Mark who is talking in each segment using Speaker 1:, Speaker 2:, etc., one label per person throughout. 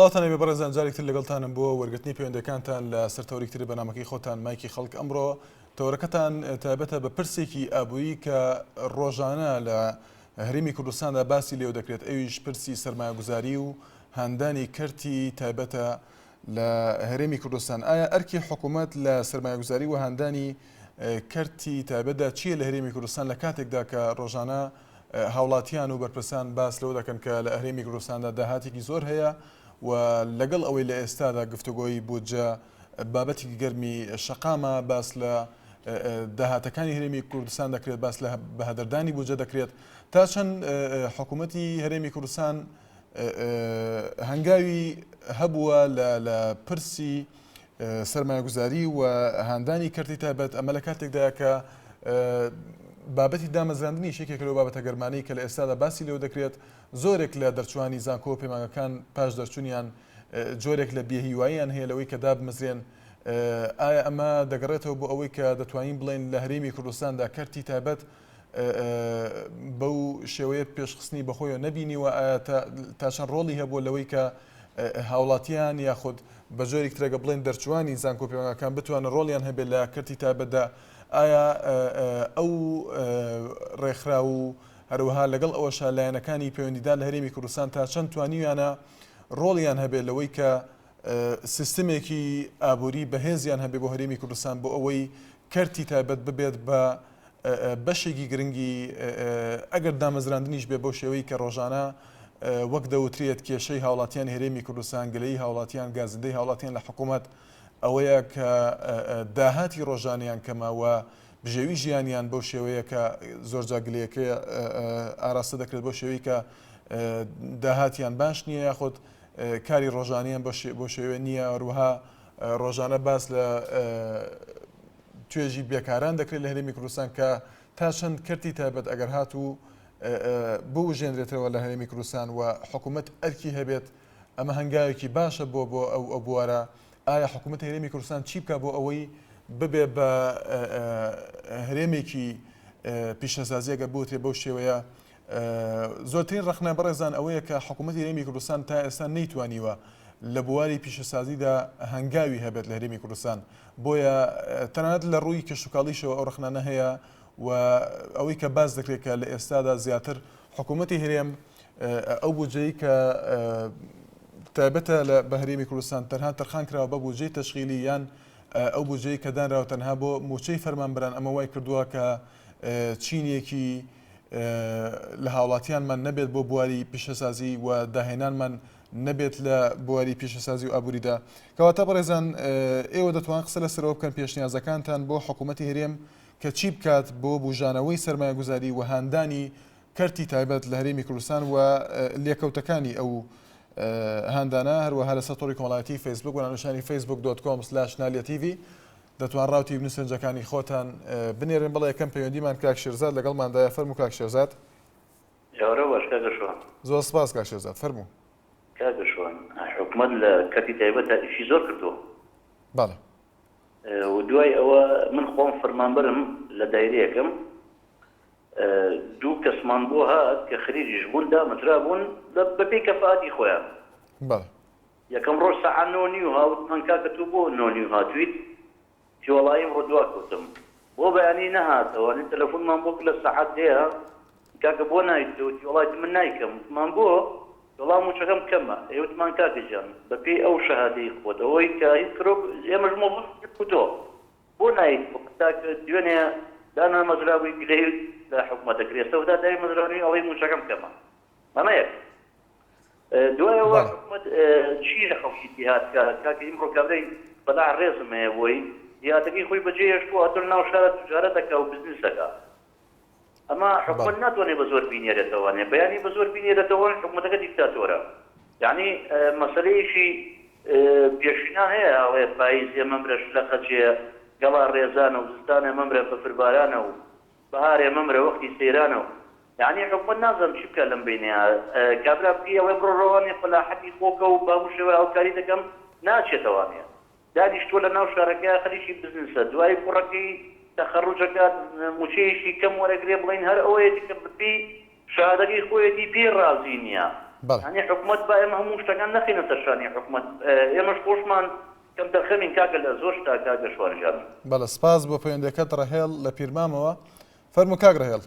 Speaker 1: سڵاوتان لێبێ بەڕێزان جارێک تر لەگەڵتانم بۆ وەرگرتنی پەیوەندەکانتان لە سەر تەوەرێکی تری بەرنامەکەی خۆتان مایکی خەڵک ئەمڕۆ تەوەرەکەتان تایبەتە بە پرسێکی ئابووری کە ڕۆژانە لە هەرێمی کوردستاندا باسی لێو دەکرێت ئەویش پرسی سەرمایەگوزاری و هاندانی کەرتی تایبەتە لە هەرێمی کوردستان ئایا ئەرکی حکوومەت لە سەرمایەگوزاری و هاندانی کەرتی تایبەتدا چییە لە هەرێمی کوردستان لە کاتێکدا کە ڕۆژانە هاوڵاتیان و بەرپرسان باس لەوە دەکەن کە لە هەرێمی کوردستاندا داهاتێکی زۆر هەیە و لەگەڵ ئەوەی لە ئێستادا گفتوگۆی بودجە بابەتێکی گەرمی شەقامە باس لە داهاتەکانی هەرێمی کوردستان دەکرێت باس لە بەهەدەردانی بودجە دەکرێت تا چەند حکوومەتی هەرێمی کوردستان هەنگاوی هەبووە لە پرسی سەرمایەگوزاری و هاندانی کەرتی تایبەت، ئەمە لە کاتێکدایە کە بابەتی دامەزراندنیش یەکێکە لەو بابەتە گەرمانەی کە لە ئێستادا باسی لێوە دەکرێت، زۆرێک لە دەرچووانی زانکۆ و پەیمانگەکان پاش دەرچوونیان جۆرێک لە بێهیواییان هەیە لەوەی کە دابمەزرێن، ئایا ئەمە دەگەڕێتەوە بۆ ئەوەی کە دەتوانین بڵێین لە هەرێمی کوردستاندا کەرتی تایبەت بەو شێوەیە پێشخستنی بەخۆیەوە نەبینیوە، ئایا تا چەند ڕۆڵی هەبووە لەوەی کە هاوڵاتیان یاخود بە جۆرێک ترەگە بڵێن دەرچوانی زانکۆ پەیمانگاکان بتوانن ڕۆڵیان هەبێت لە کەرتی تایبەتدا ئایا ئەو ڕێکخراو و هەروەها لەگەڵ ئەوەشا لایەنەکانی پەیوەندیدار لە هەرێمی کوردستان تا چەند توانیویانە ڕۆڵیان هەبێت لەوەی کە سیستمێکی ئابووری بەهێزیان هەبێ بۆ هەرێمی کوردستان بۆ ئەوەی کەرتی تایبەت ببێت بە بەشێکی گرنگی ئەگەر دامەزراندنیش بێ بەو شێوەی کە ڕۆژانە وەک دەوترێت کێشەی هاوڵاتیانی هەرێمی کوردستان گلەیی هاوڵاتیان گازندەی هاوڵاتیان لە حکوومەت ئەوەیە کە داهاتی ڕۆژانیان کەمە و بژێوی ژیانیان بەو شێوەیە کە زۆرجار گلەیەکە ئاراستە دەکرێت بەو شێوەی کە داهاتیان باش نییە یاخود کاری ڕۆژانیان بۆ شێوێ نییە هەروەها ڕۆژانە باس لە توێژی بێکاران دەکرێت لە هەرێمی کوردستان کە تا چەند کەرتی تایبەت ئەگەر هاتوو بوژێنرێتەوە لە هەرێمی کوردستان و حکوومەت ئەرکی هەبێت ئەمە هەنگاوێکی باشە بۆ بۆ ئەو ئەو بوارە ئایا حکوومەت هەرێمی کوردستان چی بکە بۆ ئەوەی ببێ بە هەرێمێکی پیشەسازی ئەگەر بوترێ بەو شێوەیە زۆرترین ڕەخنە بەڕێزان ئەوەیە کە حکوومەتی هەرێمی کوردستان تا ئێستا نەیتوانیوە لە بواری پیشەسازیدا هەنگاوی هەبێت لە هەرێمی کوردستان بۆیە تەنانەت لە ڕووی کشتوکاڵیشەوە ئەو ڕەخنانە هەیە و ئەوەی کە باس دەکرێت کە لە ئێستادا زیاتر حکوومەتی هەرێم ئەو بودجەی کە تایبەتە لە بە هەرێمی کوردستان تەنها تەرخان کراوە بە بودجەی تەشغیلی یان ئەو بودجەی کە دانراوە تەنها بۆ مووچەی فەرمانبەران ئەمە وای کردووە کە چینێکی لە هاوڵاتیانمان نەبێت بۆ بواری پیشەسازی و داهێنانمان نەبێت لە بواری پیشەسازی و ئابووریدا. کەواتە بەڕێزان ئێوە دەتوان قسە لەسەرەوە بکەن پێشنیازەکانتان بۆ حکوومەتی هەرێم کە چی بکات بۆ بوژانەوەی سەرمایەگوزاری و هاندانی کەرتی تایبەت لە هەرێمی کوردستان و لێکەوتەکانی ئەو هاندانە هەروەها لەسەر تۆڕی کۆمەڵایەتی فەیسبوک بە ناونیشانی Facebook dot com slash نالیا تیڤی دەتوان ڕاو تیبن و سەرنجەکانی خۆتان بنێرن. بەڵێ یەکەم پەیوەندیمان کاک شێرزاد لەگەڵماندایە فەرموو کاک شێرزاد.
Speaker 2: ئێوارە باش کاکە شوان.
Speaker 1: زۆر سپاس کاک شێرزاد فەرموو.
Speaker 2: کاکە شوان حکومەت لە کەرتی تایبەتا ئیشی زۆر کردووە.
Speaker 1: بەڵێ.
Speaker 2: و دوای ئەوە من خۆم فەرمانبەرم لە دایرەیەکم دوو کەسمان بۆ هات کە خریجیش بوون دامەزرابوون بەپێی کەفاتی خۆیان.
Speaker 1: بەڵێ.
Speaker 2: یەکەم ڕۆژ سەعات نۆ نیو ها وتمان کاکە تۆ بۆ نۆ نیو هاتویت؟ وتی وەڵایی ئەمڕۆ دوا کەوتم. بۆ بەیانی نەهاتەوە ئەنی تەلەفونمان بۆ کرد لە سەعات دەیە کاکە بۆ نایتەوە؟ وتی وەڵای من نایکەم. وتمان بۆ؟ وتی وەڵا موچەکەم کەمە. ئێ وتمان کاکە گیان بە پێی ئەو شەهادەی خۆت ئەوەی کە هیچ کرۆک ئێمەش مۆزەفین وەکو تۆ بۆ نایتەوە هەتا کە دوێنێ دانامەزرابووی گلەیت لە حکومەت دەکرد ئێستا وتا دایمەزرانوی ئەڵێی موچەکەم کەمە. ئەمە یەک. دوای ئەوە حکومەت چی لە خەڵکی دیهات کا کاکە ئیمڕۆ کابرای فەلاح ڕێزم هەیە بۆی دیهاتەکەی خۆی بەجێ هێشتووە هاتووە لە ناو شارا تجارەت دەکا و بزنس دەکا ئەمە حکومەت ناتوانێت بە زۆر بینێرێتەوانێ بەیانی بە زۆر بینێرێتەوە حکومەتەکە دیکتاتۆرە یعنی مەسەلەیەکی پێشینان هەیە ئەڵێ پاییزێ مەمرە شلە خەجێ گەڵا ڕێزانە و زستانێ مەمرە بەفربارانە و بەهارێ مەمرە وەختی سەیرانە و یەعنی حکومەت نازانم چی بکا لەم بەینەیا کابرا پێی ئەڵێ بڕۆ ڕەوانێ فەلاحەتی خۆکە و بەهەموو شێوە هاوکاری دەکەم ناچێتەوانێ دانیشتووە لە ناو شارەکەیا خەریکی بزنسە دوایی کوڕەکەی تەخەروج ئەکات موچەیەکی کەم وەرەگرێ بڵێین هەر ئەوەیەتی کە بەپێی شەهادەکەی خۆیەتی پێی ڕازی نیە.
Speaker 1: بەڵێ.
Speaker 2: یانی حکومەت با ئێمە هەموو شتەکان نەخەینە سەر شانی حکومەت ئێمەش خۆشمان کەمتەرخەمین کاکە لە زۆر شتا کاکە شوان گیان.
Speaker 1: بەڵێ سپاس بۆ پەیوەندیەکەت ڕەهێڵ لە پیرمامەوە. فەرموو کاک ڕەهێڵ.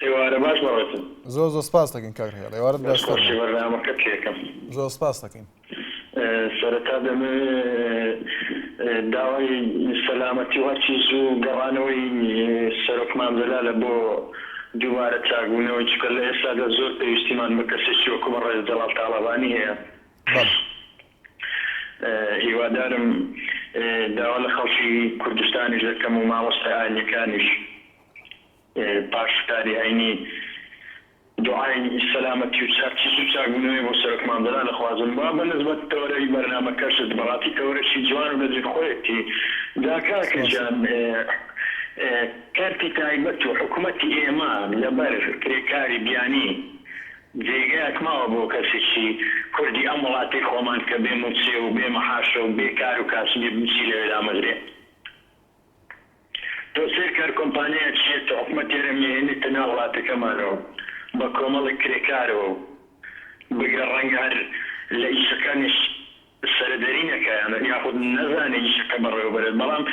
Speaker 3: ئێوارە باش بەڕێزم.
Speaker 1: زۆر زۆر سپاست دەکەین کاک ڕەهێڵ. ئێوارەت باش
Speaker 3: دەست خۆشی
Speaker 1: فەرموو.
Speaker 3: بەرنامەکەت لێکەم.
Speaker 1: زۆر سپاست دەکەین.
Speaker 3: سەرەتا دەمەوێ داوای سەلامەتی و هەرچی زوو گەڕانەوەی سەرۆک مام جەلالە بۆ دووبارە چاکبوونەوەی چونکە لە ئێستادا زۆر پێویستیمان بە کەسێکی وەکو بەڕێز جەڵال تاڵەبانی هەیە.
Speaker 1: بەڵێ.
Speaker 3: هیوادارم داوا لە خەڵکی کوردستانیش دەکەم و مامۆستا ئاینیەکانیش پاش فتاری هەینی دوعای سەلامەتی و هەرچی زوو چاکبوونەوەی بۆ سەرۆک مام جەلال ئەخوازم وا بە نسبەت تەوەرەی بەرنامەکەشت بەڕاستی تەوەرەکی جوان و لەجێی خۆیەتی جا کاکە
Speaker 1: سپاس.
Speaker 3: گیان کەرتی تایبەت و حکومەتی ئێمە لەبەر کرێکاری بیانی جێگایەک ماوە بۆ کەسێکی کوردی ئەم وڵاتەی خۆمان کە بێ موچەیە و بێ مەحاشە و بێ کار و کاسبیە بچی لەوێ دامەزرێ؟ تۆ سەیرکە هەر کۆمپانیایەک یەت حکومەت هەرێم ئەیهێنێتە ناو وڵاتەکەمانەوە بە کۆمەڵێک کرێکارەوە و بگرە ڕەنگە هەر لە ئیشەکانیش سەرەدەری نەکا یان یاخود نەزانێ ئیشەکە بەڕێوە بەرێت بەڵام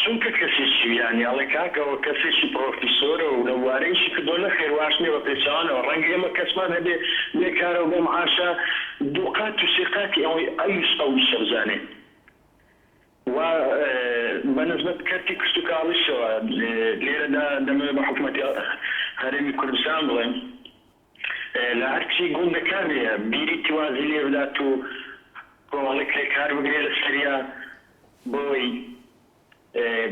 Speaker 3: چونکە کەسێکی بیانی ئەڵێ کاکە ئەوە کەسێکی پڕۆفیسۆرە و لەو بوارە ئیشی کردوە نەخێر واش نیە بە پێچەوانەوە ڕەنگە ئێمە کەسمان هەبێ بێ کارە و بێ معاشە دووقات و سێ قاتی ئەوەی ئەویش ئەو ئیشە بزانێ. و بە نسبەت کەرتی کشتوکاڵیشەوە لێرەدا دەمەوێت بە حکومەتی هەرێمی کوردستان بڵێم لە هەرچی گوندەکان هەیە بیری تیوازی لێ بدات و کۆمەڵێک کرێکار بگرێ لە سەریا بۆی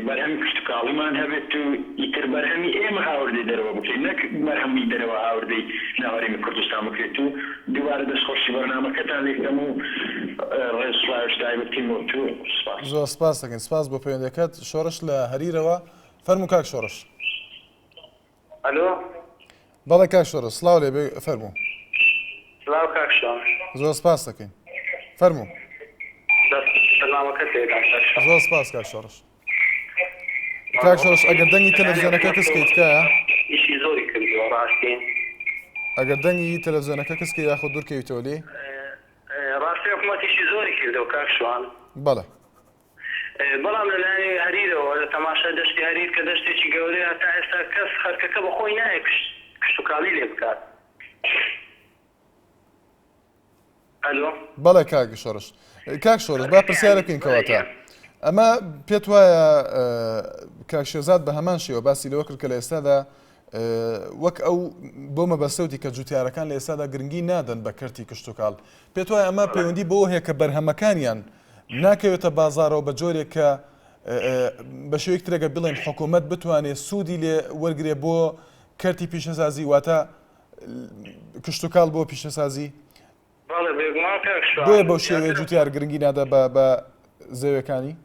Speaker 3: بەرهەمی کشتوکاڵیمان هەبێت و ئیتر بەرهەمی ئێمە هاوردەی دەرەوە بکەین نەک بەرهەمی دەرەوە هاوردەی ناو هەرێمی کوردستان بکرێت و دووبارە دەستخۆشی بەرنامەکەتان لێکەم و ڕێز سڵاوێکی تایبەتیم بۆ تو سپاس.
Speaker 1: زۆر سپاست دەکەین سپاس بۆ پەیوەندیەکەت شۆڕش لە هەریرەوە فەرموو کاک شۆڕش.
Speaker 4: ئەلۆ.
Speaker 1: بەڵێ کاک شۆڕش سڵاو لێ بێ فەرموو.
Speaker 4: سڵاو کاک شۆڕش.
Speaker 1: زۆر سپاست دەکەین فەرموو.
Speaker 4: دەست بەرنامەکەت لێ کاک شۆڕش.
Speaker 1: زۆر سپاس کاک شۆڕش. کاک شۆڕش ئەگەر دەنگی تەلەڤزیۆنەکە کز کەی تکایە.
Speaker 4: ئیشی زۆری کردووە ڕاستی.
Speaker 1: ئەگەر دەنگی تەلەڤزیۆنەکە کز کەی یاخود دوور کەویتەوە لێی.
Speaker 4: ڕاستی حکومەت ئیشی زۆری کردووە کاک شوان.
Speaker 1: بەڵێ.
Speaker 4: بەڵام لە لایەنی هەریرەوە لە تەماشای دەشتی هەریر کە دەشتێکی گەورەیە تا ئێستا کەس خەرکەکە بە خۆی نایە کشتوکاڵی لێ بکات. ئەلۆ.
Speaker 1: بەڵێ کاک شۆڕش. کاک شۆڕش با پرسیارە بکەین کەواتە ئەمە پێت وایە کاک شێرزاد بە هەمان شێوە باسی لەوە کرد کە لە ئێستادا وەک ئەو بۆ مەبەستەوتی کە جوتیارەکان لە ئێستادا گرنگی نادەن بە کەرتی کشتتوکاڵ پێت وایە ئەمە پەیوەندی بۆ هەیە کە بەرهەمەکانیان ناکەوێتە بازارەوە بە جۆرێک کە بە شێوەیەک ترەگە بڵێن حکوومەت بتوانێت سوودی لێ وەرگێ بۆ کەرتی پیشەسازی واتە کشتوکاڵ بۆ پیشەسازی؟
Speaker 4: بەڵێ بێگومان کاک شوان.
Speaker 1: بۆیە بەو شێوەیە جوتیار گرنگی نادا بە بە زەوێکانی؟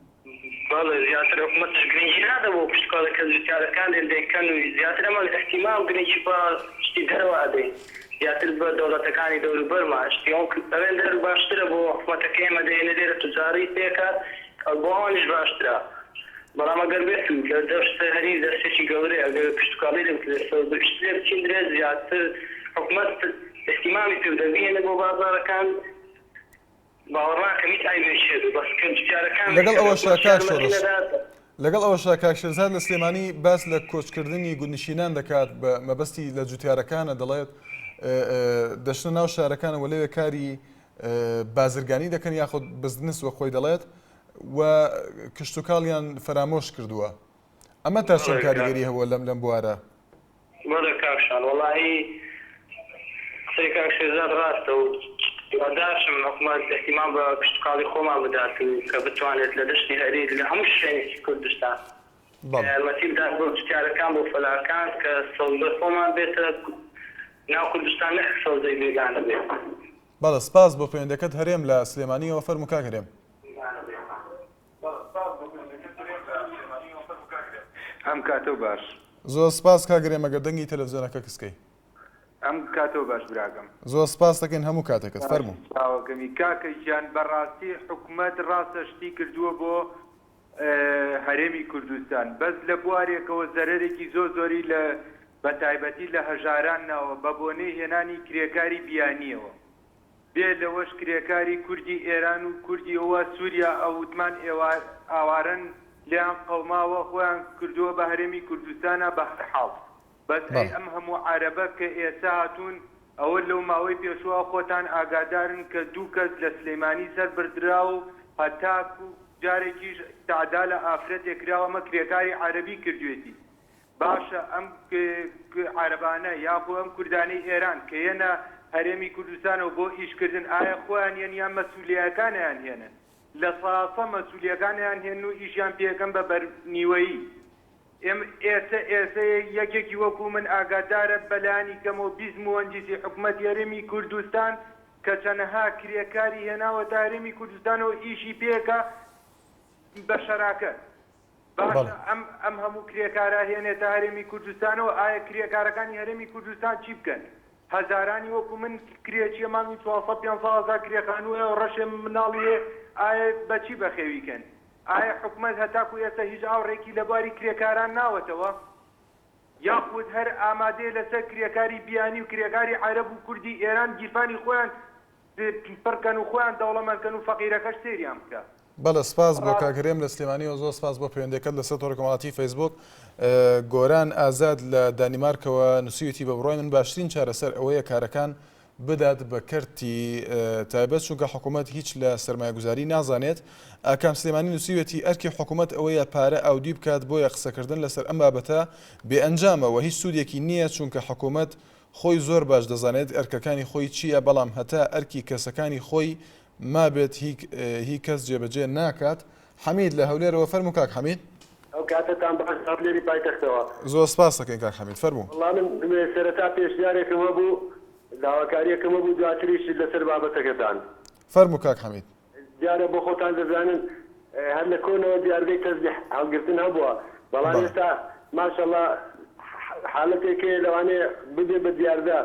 Speaker 4: بەڵێ زیاتر حکومەتیش گرنگی نادا بۆ کشتوکاڵی کە جوتیارەکان لێن دەیکەن و زیاتر ئەمە ئیهتیمام گرنگی بە شتی دەرەوە ئەدەین زیاتر بە دەوڵەتەکانی دەوروبەرمان شتی ئەو ئەوێن دەر باشترە بۆ حکومەتەکە ئێمە دەیەنێ لێرە توجاری پێکات بۆ ئەوانیش باشترە. بەڵام ئەگەر بێت و لە دەشت هەریر دەشتێکی گەورەیە ئەگەر کشتوکاڵی لێ بکرێت سەوزە شت لێ بچیندرێت زیاتر حکومەت ئیهتیمامی پێ بدات بیهێنێت بۆ بازاڕەکان باوەڕناکەم هیچ عەیبێکی هەبێت بەس کە جوتیارەکان
Speaker 1: لەگەڵ
Speaker 4: بیکەن
Speaker 1: ئەوەشا
Speaker 4: حکومەت
Speaker 1: کاک
Speaker 4: یارمەتی
Speaker 1: شۆڕش
Speaker 4: نەدات.
Speaker 1: لەگەڵ ئەوەشا کاک شێرزاد لە سلێمانی باس لە کۆچکردنی گوندنشینان دەکات بە مەبەستی لە جوتیارەکانە دەڵێت دەچنە ناو شارەکانەوە لەوێ کاری بازرگانی دەکەن یاخود بزنس وەک خۆی دەڵێت و کشتوکاڵیان فەرامۆش کردووە ئەمە تا چەند کاریگەری هەبووە لەم لەم بوارە؟
Speaker 4: بەڵێ کاک شان وەڵاهی قسەی کاک شێرزاد ڕاستە و هیواداشم حکومەت ئیهتیمام بە کشتوکاڵی خۆمان بدات و کە بتوانێت لە دەشتی هەریر لە هەموو شوێنێکی کوردستان یارمەتی بدات بۆ جوتیارەکان بۆ فەلاکان کە سەوزە خۆمان بێتە ناو کوردستان نەک سەوزەی بێگانە بێت.
Speaker 1: بەڵێ سپاس بۆ پەیوەندەکەت هەرێم لە سلێمانیەوە فەرموو کاک هەرێم.
Speaker 5: ئەم کاتەو باش.
Speaker 1: زۆر سپاس کاک هەرێم ئەگەر دەنگی تەلەفزیۆنەکە کز کەی.
Speaker 5: ئەم کاتەو باش براکەم.
Speaker 1: زۆر سپاس دەکەین هەموو کاتێکت فەرموو.
Speaker 5: چاوەکەمی کاکە گیان بەڕاستی حکومەت ڕاستە شتی کردووە بۆ هەرێمی کوردستان بەس لە بوارێکەوە زەرەرێکی زۆر زۆری لە بەتایبەتی لە هەژاران ناوە بە بۆنەی هێنانی کرێکاری بیانیەوە. بێ لەوەش کرێکاری کوردی ئێران و کوردی ئەوە سوریا ئەوتمان ئێوار ئاوارەن لێیان قەوماوە خۆیان کردووە بە هەرێمی کوردستانا بە هەر حاڵ بەس ئەی
Speaker 1: بەڵێ.
Speaker 5: ئەم هەموو عەرەبە کە ئێسە هاتوون ئەوە لەو ماوەی پێشووە خۆتان ئاگادارن کە دوو کەس لە سلیمانی سەر بردراو هەتاکو جارێکیش تەعدا لە ئافرەتێک کراوە ئەمە کرێکاری عەرەبی کردوێتی باشە ئەم عەرەبانە یاخۆ ئەم کوردانەی ئێران کە یەنە هەرێمی کوردستانەوە بۆ ئیش کردن ئایا خۆیان یەن یان مەسولیەکانیان هێنن؟ لە ساسە مەسولیەکانیان هێنن و ئیشیان پێکەن بە بەر نیوەیی ئێم ئێسە ئێسە یەکێکی وەکو من ئاگادارە بەلانی کەمەوە 20 موهەندیسی حکومەتی هەرێمی کوردستان کە چەنەها کرێکاری هێناوەتە هەرێمی کوردستانەوە ئیشی پێکە بە شەراکەت. باشە ئەم ئەم هەموو کرێکارە هێنێتە هەرێمی کوردستانەوە ئایا کرێکارەکانی هەرێمی کوردستان چی بکەن هەزارانی وەکو من کرێچیە مانگی 400 500 هەزار کرێ خانوو هەیە و ڕەشێ مناڵی هەیە ئایا بەچی بەخێوی کەن ئایا حکومەت هەتاکو ئێستا هیچ ئاوڕێکی لە بواری کرێکاران ناوەتەوە یاخود هەر ئامادەیە لەسەر کرێکاری بیانی و کرێکاری عەرەب و کوردی ئێران گیرفانی خۆیان پڕکەن و خۆیان دەوڵەمەند کەن و فەقیرەکەش سەیریان بکا.
Speaker 1: بەڵێ سپاس بۆ کاک هەرێم لە سلێمانیەوە زۆر سپاس بۆ پەیوەندیەکەت لەسەر تۆڕی کۆمەڵاتی فەیسبوک گۆران ئازاد لە دانیمارکەوە نووسیویەتی بە بڕوای من باشترین چارەسەر ئەوەیە کارەکان بدات بە کەرتی تایبەت چونکە حکوومەت هیچ لە سەرمایەگوزاری نازانێت ئاکام سلێمانی نووسیویەتی ئەرکی حکوومەت ئەوەیە پارە ئاودی بکات بۆیە قسەکردن لەسەر ئەم بابەتە بێ ئەنجامە و هیچ سوودێکی نییە چونکە حکوومەت خۆی زۆر باش دەزانێت ئەرکەکانی خۆی چییە بەڵام هەتا ئەرکی کەسەکانی خۆی مابێت هی کەس جێبەجێ ناکات. حەمید لە هەولێرەوە فەرموو کاک حەمید.
Speaker 6: ئەو کاتەتان باش لە هەولێری پایتەختەوە.
Speaker 1: زۆر سپاست دەکەین کاک حەمید فەرموو.
Speaker 6: وەڵا من سەرەتا پێشنیارێکم هەبوو داواکاریەکم هەبوو دواتریش لەسەر بابەتەکەتان.
Speaker 1: فەرموو کاک حەمید.
Speaker 6: دیارە بۆ خۆتان دەزانن هەر لە کۆنەوە دیاردەی تەزبیح هەڵگرتن هەبووە بەڵام ئێستا ماشەڵا حالەتێک هەیە لەوانەیە ببێ بە دیاردە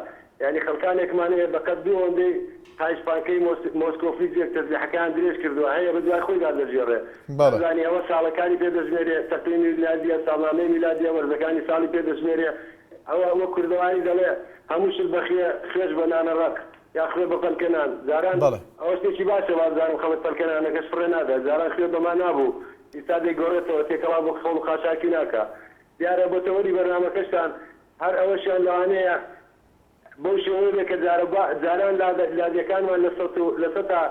Speaker 6: یانی خەڵکانێکمان هەیە بەقەد دوو ئەوەندەی قایش پانکەی مۆسکۆفیزێک تەزبیحەکەیان درێژ کردووە هەیە بە دوای خۆیدا دەگێڕێ نازانی ئەوە ساڵەکانی پێ دەژمێرێ تەقویمی میلادیە ساڵنامەی میلادیە وەرزەکانی ساڵی پێ دەژمێرێ ئەوە وەک کوردەواری دەڵێ هەموو شت بە خوێ خوێش بە نانە ڕەق یا خوێ بە پەلکە نان جاران ئەوە شتێکی باشە وابزانم خەڵک پەلکە نانەکەش فڕێ نادا جاران خوێ بە ما نابوو ئیستا دەیگۆڕێتەوە تێکەڵاو بە خەڵ و خاشاکی ناکا دیارە بۆ تەوەری بەرنامەکەشتان هەر ئەوەشیان لەوانەیە بەو شێوەیە بێ کە جارەبا جاران لادێکانمان لە سەت و لە سەتا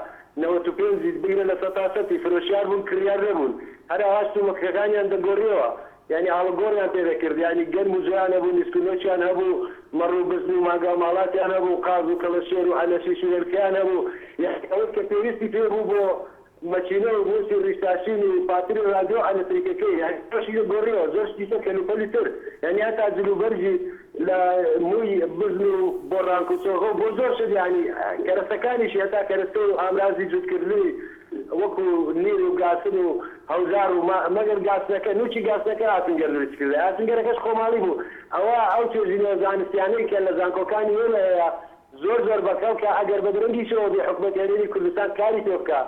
Speaker 6: نەوەت و پێنجی بگرە لە سەتا سەتی فرۆشیار بوون کڕیار نەبوون هەر ئاواش تومەکەکانیان دەگۆڕیەوە یانی ئاڵوگۆڕیان پێ دەکرد یانی گەنم و جۆیان هەبوو نیسک و نۆکیان هەبوو مەڕ و بزن و مانگا و ماڵاتیان هەبوو قاز و کەڵەشێر و عەلەشیش و هێلکەیان هەبوو یانی ئەوەی کە پێویستی پێ بوو بۆ مەکینە و موسی ڕیشتاشین و پاتری ڕادیۆ و ئەلەتریکەکەی یانی زۆر شتی گۆڕیەوە زۆر شتی تر کەلوپەلی تر یانی هەتا جل و بەرگی لە موی بزن و بۆ ڕانک و چۆغە و بۆ زۆر شت یانی کەرەسەکانیشی هەتا کەرەستە و ئامرازی جووتکردنی وەکو نیر و گاسن و هەوزار و مەگەر گاسنەکە نوکی گاسنەکە ئاسنگەر دروستی کردبێ ئاسنگەرەکەش خۆماڵی بوو ئەوە ئەو توێژینەوە زانستیانەی کە لە زانکۆکانی ئێمە هەیە زۆر زۆر بەکەڵکە ئەگەر بە درەنگیشەوە بێ حکومەتی هەرێمی کوردستان کاری پێ بکا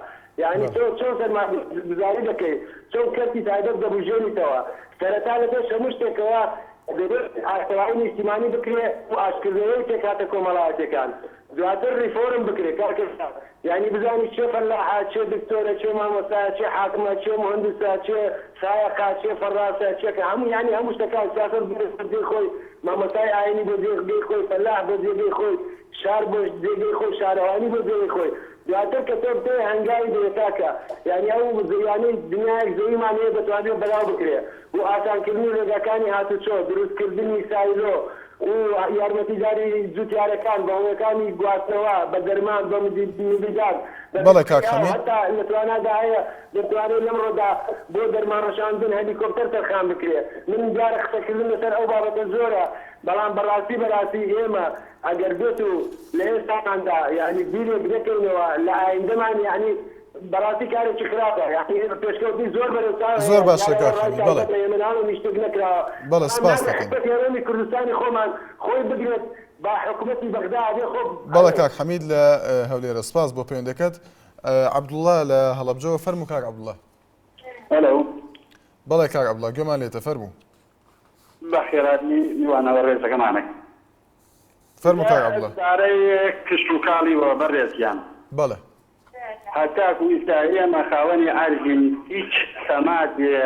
Speaker 6: یانی تۆ چۆن سەرمایەگوزاری دەکەی چۆن کەرتی تایبەت دەبوژێنیتەوە سەرەتا لە پێش هەموو شتێکەوە دەبێت ئاشتەوایی نیشتیمانی بکرێ و ئاشتکردنەوەی پێکهاتە کۆمەڵایەتیەکان دواتر ڕیفۆرم بکرێ کاکە یانی بزانی کێ فەلاحە کێ دکتۆرە کێ مامۆستایە کێ حاکمە کێ موهەندسە کێ سایەقە کێ فەڕاسە کێ کە هەموو یانی هەموو شتەکان سیاسەت بۆ جێی خۆی مامۆستای ئاینی بۆ جێگەی خۆی فەلاح بۆ جێگەی خۆی شار بۆ جێگەی خۆی شارەوانی بۆ جێگەی خۆی دواتر کە تۆ بتەوێ هەنگاوی بنێ کاکە یانی ئەو زەویانەی دنیایەک زەویمان هەیە دەتوانرێ بەلاو بکرێ و ئاسانکردنی ڕێگاکانی هاتوچۆ دروستکردنی سایلۆ و یارمەتیداری جوتیارەکان بە هۆیەکانی گواستنەوە، بە دەرمان، بە مبیدات، بە
Speaker 1: بەڵێ کاک
Speaker 6: ئاو،
Speaker 1: حەمید.
Speaker 6: هەتا لە توانادا هەیە دەتوانێت لەمڕۆدا بۆ دەرمانڕشاندن هەلیکۆپتەر تەرخان بکرێ. من دیارە قسەکردن لەسەر ئەو بابەتە زۆرە، بەڵام بەڕاستی بەراستی ئێمە ئەگەر بێت و لە ئێستاماندا یانی بیرێک نەکەینەوە لە ئایندەمان یانی بەڕاستی کارێکی خراپە یانی ئێمە پێشکەوتنی زۆر بەرەو چاو
Speaker 1: زۆر
Speaker 6: هەیە
Speaker 1: باشە
Speaker 6: دیارە
Speaker 1: کاک
Speaker 6: ڕای
Speaker 1: حەمید بەڵێ
Speaker 6: تایبەتە ئێمە ناڵێم هیچ شتێک نەکراوە
Speaker 1: بەڵێ
Speaker 6: بەڵام
Speaker 1: سپاست
Speaker 6: نابێ
Speaker 1: دەکەین.
Speaker 6: حکومەتی هەرێمی کوردستانی خۆمان خۆی بگرێت با حکومەتی بەغدا ئەبێ خۆ
Speaker 1: بەڵێ کاک حەمید لە هەولێرە سپاس بۆ پەیوەندەکەت. عەبدوڵا لە هەڵەبجەوە فەرموو کاک عەبدوڵا.
Speaker 7: ئەلۆ.
Speaker 1: بەڵێ کاک عەبدوڵا گوێمان لێتە فەرموو.
Speaker 7: بەخێرهاتنی میوانە بەڕێزەکەمانەک.
Speaker 1: فەرموو کاک عەبدوڵا.
Speaker 7: بارەی کشتوکاڵیوە بەڕێزیان.
Speaker 1: بەڵێ.
Speaker 7: هەتاکو ئیستا ئێمە خاوەنی ئەرزین هیچ سەمادێ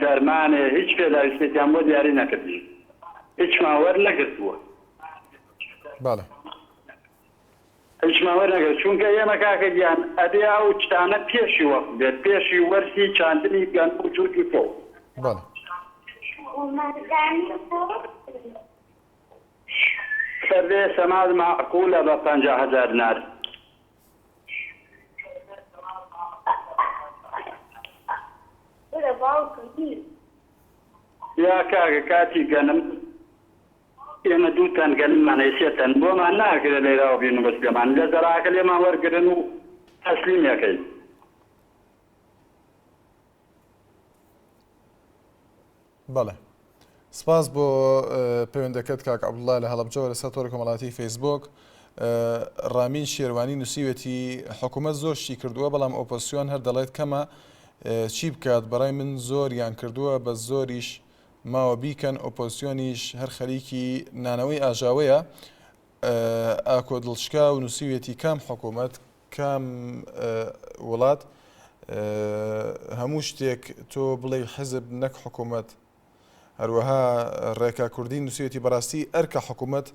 Speaker 7: دەرمانێ هیچ پێداویستێکیان بۆ دیاری نەکردین هیچمان وەرنەگرتووە.
Speaker 1: بەڵێ.
Speaker 7: هیچمان وەرنەگرت چونکە ئێمە کاکە گیان ئەبێ ئەو شتانە پێشی وەخت بێت پێشی وەرزی چاندنی گەنم و جووت و تۆو.
Speaker 1: بەڵێ.
Speaker 7: سەردێ سەماد مەعقولە بە 50 هەزار دینار. یا کاکە کاتی گەنم ئێمە دوو تەن گەنممان هەیە سێ تەن بۆمان ناکرێت لێراوە بێن و بە سلێمانی لە زەراعەکە لێمان وەرگرن و تەسلیمیەکەین.
Speaker 1: بەڵێ سپاس بۆ پەیوەندەکەت کاک عەبدوڵا لە هەڵەبجەوە لەسەر تۆڕی کۆمەڵاتی فەیسبوک ڕامین شێروانی نووسیوێتی حکوومەت زۆر شتی کردووە بەڵام ئۆپۆسیۆن هەر دەڵێت کەمە چی بکات بەڕای من زۆریان کردووە بە زۆریش ماوە بیکەن ئۆپۆسیۆنیش هەر خەریکی نانەوەی ئاژاوەیە ئاکۆ دڵشکاو نووسیوێتی کام حکوومەت کام وڵات هەموو شتێک تۆ بڵێی حزب نەک حکوومەت هەروەها ڕێکا کوردی نووسیوێتی بەڕاستی ئەرکە حکوومەت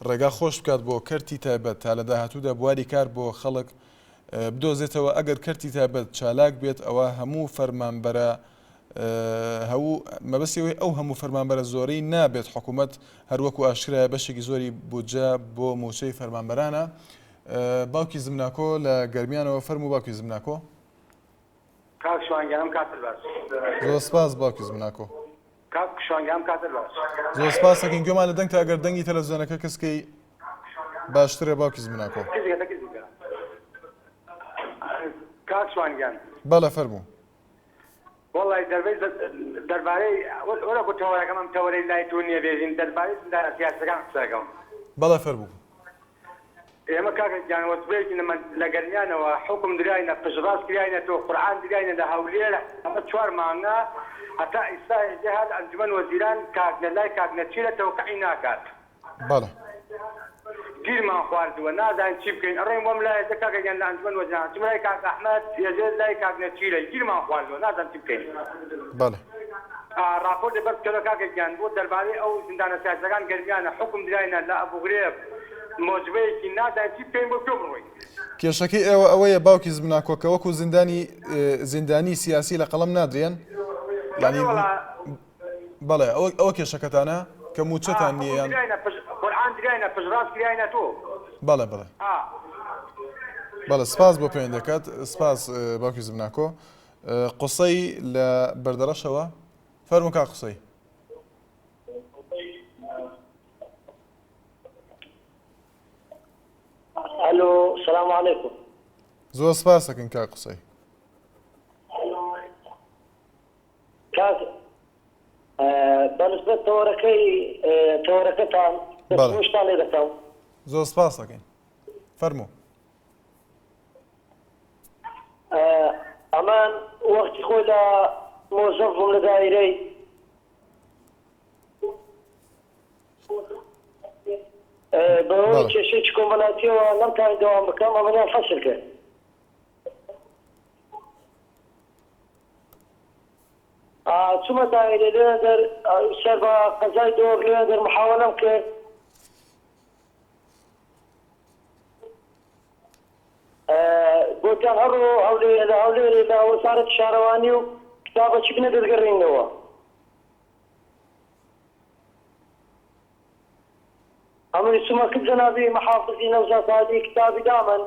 Speaker 1: ڕێگا خۆش بکات بۆ کەرتی تایبەت تا لە داهاتوودا بواری کار بۆ خەڵک بدۆزێتەوە ئەگەر کەرتی تایبەت چالاک بێت ئەوە هەموو فەرمانبەرە هەوو مەبەستی ئەوەی ئەو هەموو فەرمانبەرە زۆرەی نابێت حکوومەت هەروەکو ئاشکرایە بەشێکی زۆری بودجە بۆ مووچەی فەرمانبەرانە باوکی زمناکۆ لە گەرمیانەوە فەرموو باوکی زمناکۆ.
Speaker 8: کاک شوان گیان ئەم کاتت باش.
Speaker 1: زۆر سپاس باوکی زمناکۆ.
Speaker 8: کاک شوان گیان ئەم کاتت باش.
Speaker 1: زۆر سپاس ئەکەین گوێمان لە دەنگتە ئەگەر دەنگی تەلەفزیۆنەکە کز کەی باشترە باوکی زمناکۆ.
Speaker 8: کزیکە کزیکە کاک شوان گیان.
Speaker 1: بەڵێ فەرموو.
Speaker 8: وەڵای دەربەی دەربارەی وەرە کو تەوەرەکەم ئەم تەوەرەی لای تۆ نییە بێژین دەربارەی زیندانە سیاسیەکان قسە ئەکەم.
Speaker 1: بەڵێ فەرموو.
Speaker 8: ئێمە کاکە گیان وەجبەیەکی لە لە گەرمیانەوە حوکم دراینە پشتڕاست کراینە تۆ قورعان دراینە لە هەولێر ئەمە چوار مانگە هەتا ئیستا ئێجێ هات ئەنجومەن وەزیران کاک لە لای کاک نەچیرە تەوقعی ناکات.
Speaker 1: بەڵێ.
Speaker 8: گیرمان خواردووە نازانین چی بکەین ئەڕۆین بۆم لای ئێجێ کاکە گیان لە ئەنجومەن وەزیران ئەچم لای کاک ئەحمەد ئێجێ لای کاک نەچیرە گیرمان خواردووە نازانم چی بکەین.
Speaker 1: بەڵێ.
Speaker 8: ڕاپۆرتێ بەرز بکەرەوە کاکە گیان بۆ دەربارەی ئەو زیندانە سیاسیەکان گەرمیانە حوکم دراینە لە ئەبوغرێب مۆجبەیەکی نازانین چی بکەین بۆ کوێ بڕۆین.
Speaker 1: کێشەکەی ئێوە ئەوەیە باوکی زمناکۆ کە وەکو زیندانی زیندانی سیاسی لە قەڵەم نادرێن یانی بەڵێ ئەوە ئەوە کێشەکەتانە کە مووچەتان نییە یان
Speaker 8: قورعان دراینە پشتڕاست کراینە تۆ
Speaker 1: بەڵێ بەڵێ بەڵێ سپاس بۆ پەیوەندەکەت سپاس باوکی زمناکۆ قوسەی لە بەردەڕەشەوە فەرموو کاک قوسەی.
Speaker 4: ئەلۆ سلام علیکم.
Speaker 1: زۆر سپاس دەکەین کاک قوسەی.
Speaker 4: کاک بەنسبەت تەوەرەکەی تەوەرەکەتان دەستخۆشتان لێ دەکەم.
Speaker 1: زۆر سپاس دەکەین فەرموو.
Speaker 4: ئەمان وەختی خۆی لە مۆزەف بووم لە دایرەی بەهۆی کێشەیەکی کۆمەلاتیەوە نەمتوانی دەوام بکەم ئەمنیان فەسل کرد. چوومە دایرە لێ دەر سەر بە قەزای دۆک لێ دەر محاوەلەم کرد. گۆتیان ئەڕۆ هەولێر لە هەولێرێ لە وەزارەتی شارەوانی و کتابەکی بنە دەتگەڕێنینەوە. ئەمنی چوومە کن جەنابی محافزی نەوزاد هادی کتابی دامن.